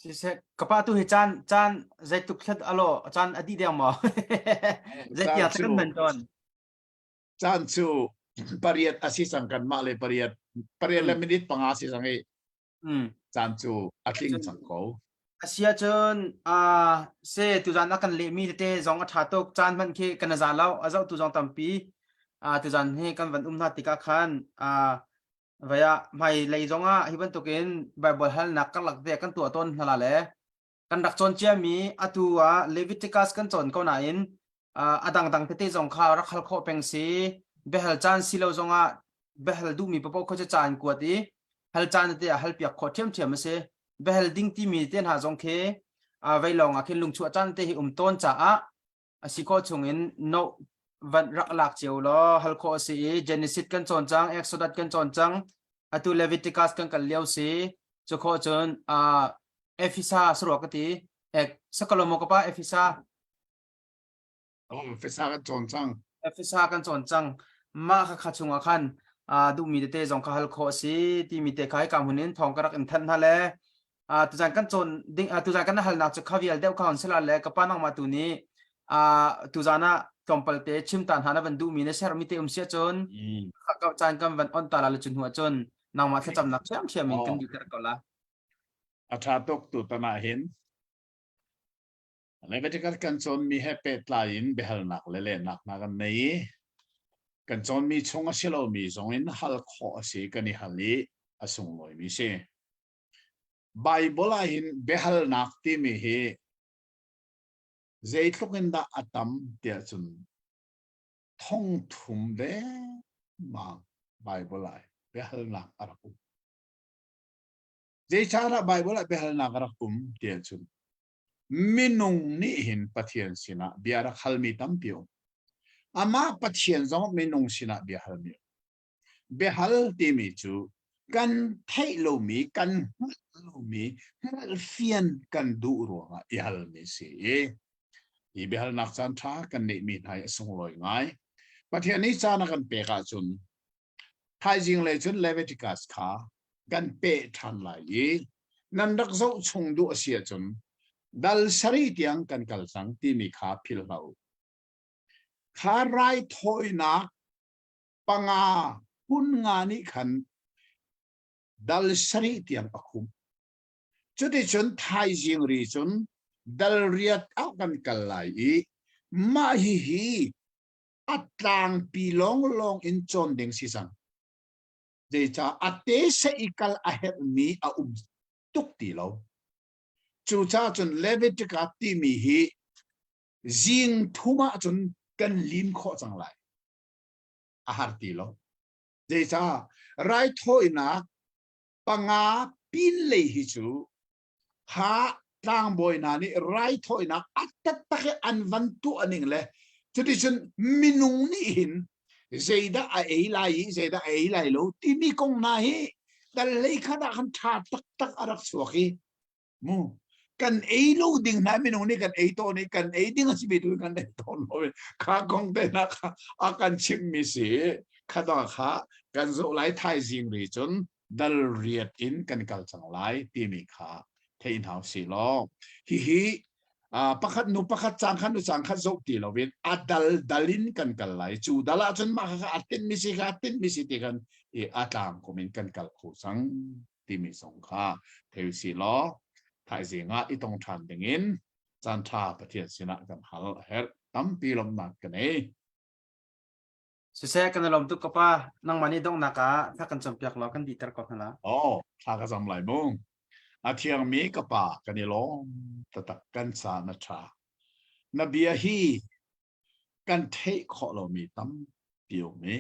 Siseh, ka pa tu hi caan caan zeitluk thlet alo caan a dih deng maw? Zeitiang kan man tawn.
Caan cu pariat a si cang kan mah le pariat pariat le minute panga si cang i caan cu a tling cang ko.
Asia cun se tuzan a kan lehmi tete zong a ṭha tuk caan hmanh khi kan za lo a zoh tu zong tampi tuzan hi kan van um hna tikah khan Vai ah hmailei zongah hi bantukin Baibal halnak karlak te kan tuah tawn hna la le kan rak cawn ciami atu ah Leviticus kan cawn ko nain a dangdang tete zong kha rak hal khawh peng si. Biahal caan si lo zongah biahal duhmi paoh kha cu caan kuat i hal caan tete ah hal piak khawh ṭhiamṭhiam a si. Biahal ding timi te hna zong khi vei lawng ah khin lungchuah caan te hi um tawn caah a si khawh chungin note van rak lak cio law hal khawh a si i Genesis kan cawn cang, Exodus kan cawn cang, atu Leviticus kan kal lio si. Cu khawh cun uh, Ephesa sarua ka ti. Ek sakalomo ka pa Ephesa.
Oh, Ephesa kan cawn cang.
Ephesa kan cawn cang. Mah kha kha chungah khan uh, duhmi tete zong kha hal khawh a si timi te kha hika hmun in thawng ka rak in thanh hna le tuzan kan cawn ding tuzan kan halnak cu khavial deuh kha on sela le ka pa nangmah tu nih tuzan ah tlawmpal te chim ta hna na van duhmi na share mi te um sia cun ka caan kan van on ta la le cun hnu cun nangmah thlacamnak thiam in kan diter ko la.
A tha tuk tu tan ah hin Leviticus kan cawnmi he pehtlai in biahalnak le lehnak hna kan nei i kan cawnmi chung a si lomi zong in hal khawh a si kan i hal i a sunglawimi si. Baibal ah hin biahalnak timi hi zeitluk in dah a tam tiah cun thongthum dengmang Baibal ah biahalnak a rak um. Zeicahdah Baibal ah biahalnak a rak um tiah cun minung nih hin Pathian sinah bia rak halmi tampi um. Amah Pathian zong minung sinah bia halmi um. Biahal timi cu kan theih lomi, kan hngalh lomi, hngalhfian kan duh ruangah i halmi si i hi biahalnak caan ṭha kan neihmi hna hi a sunglawi ngai. Pathian nih caan a kan pek ahcun thaizing lei cun Leviticus kha kan peh ṭhan lai i nan rak zoh chung duh a si ahcun dal sarih tiang kan kal cang timi kha philh hlah u. Kha raithawinak panga phun nga nih khan dal sarih tiang a khumh. Cuticun thaizing ri cun dal riat ah kan kal lai i mah hihi a tlangpi lawnglawng in cawn ding si cang. Zeicah a te se i kal a herhmi a um tuk ti lo. Cucaah cun Leviticus timi hi zing thum ah cun kan lim khawh cang lai. A har ti lo. Zeicah raithawinak panga pin lei hi cu kha tlangbawi hna nih raithawinak a taktak i an van tuah ning le cuticun minung nih hin zeidah a ei lai i zeidah a ei lai lo timi kong hna hi dal hlei khat ah khan ṭha taktak a rak chuak i mu kan ei lo ding hna minung nih kan ei tawn i kan ei ding a simi tu kan ei tawn lo kha kong te na kha a kan chimmi si kha da kha kan zoh lai thaizing ri cun dal riat in kan kal cang lai timi kha thei hna si law hihi pakhat nu pakhat cang khat nu cang khat zoh ti loin a dal dal in kan kal lai cu dal ah cun mah kha a tinh mi si kha a tinh mi si ti kan i a tlang kum in kan kal kho cang timi zong kha thei si law thaizing ah i tong ṭhan dingin caan ṭha Pathian sinah kan hal a herh tampi lawmhnak ka nei.
Siseh kan i lawm tuk ka pa nangmah nih donghnak ah thla kan campiak law kan dihter ko hna la.
Oh, thla ka cam lai mu. A thiangmi ka pa kan i lawm taktak kan ca na ṭha. Na bia hi kan theih khawh lomi tampi um i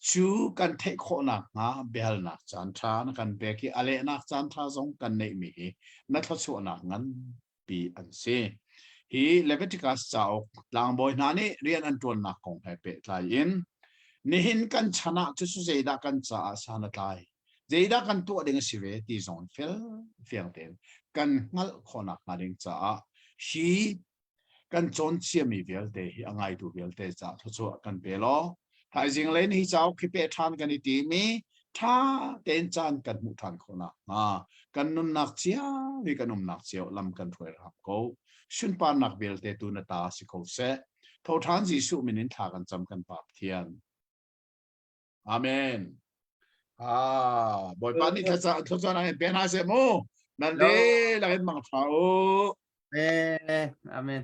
cu kan theih khawhnak hnga biahalnak caan ṭha na kan pek i a lehnak caan ṭha zong kan neihmi hi na thluachuahnak nganpi an si. Hi Leviticus cauk tlangbawi hna nih rian an ṭuannak kong he pehtlai in nihin kan chan ah cucu zeidah kan caah san a tlai, zeidah kan tuah ding a si ve ti zong fel fiang tein kan hngalh khawhnak hnga ding caah hi kan cawn ciami vialte hi a ngaitu vialte caah thluachuah kan pe law thaizing lei hi cauk hi pe ṭhan kan i tim i ṭha tein caan kan hmuh ṭhan khawhnak hnga kan nunnak cio i kan umnak cio lam kan hruai hram ko. Sunparnak vialte tu na ta si ko seh. Tho ṭhan Jesuh min in thla kan cam kan Pa Pathian. Amen. Ah, Bawipa nih thlaca thlaca na pe hna seh mu. Nan dihlak in mang ṭha u.
Amen.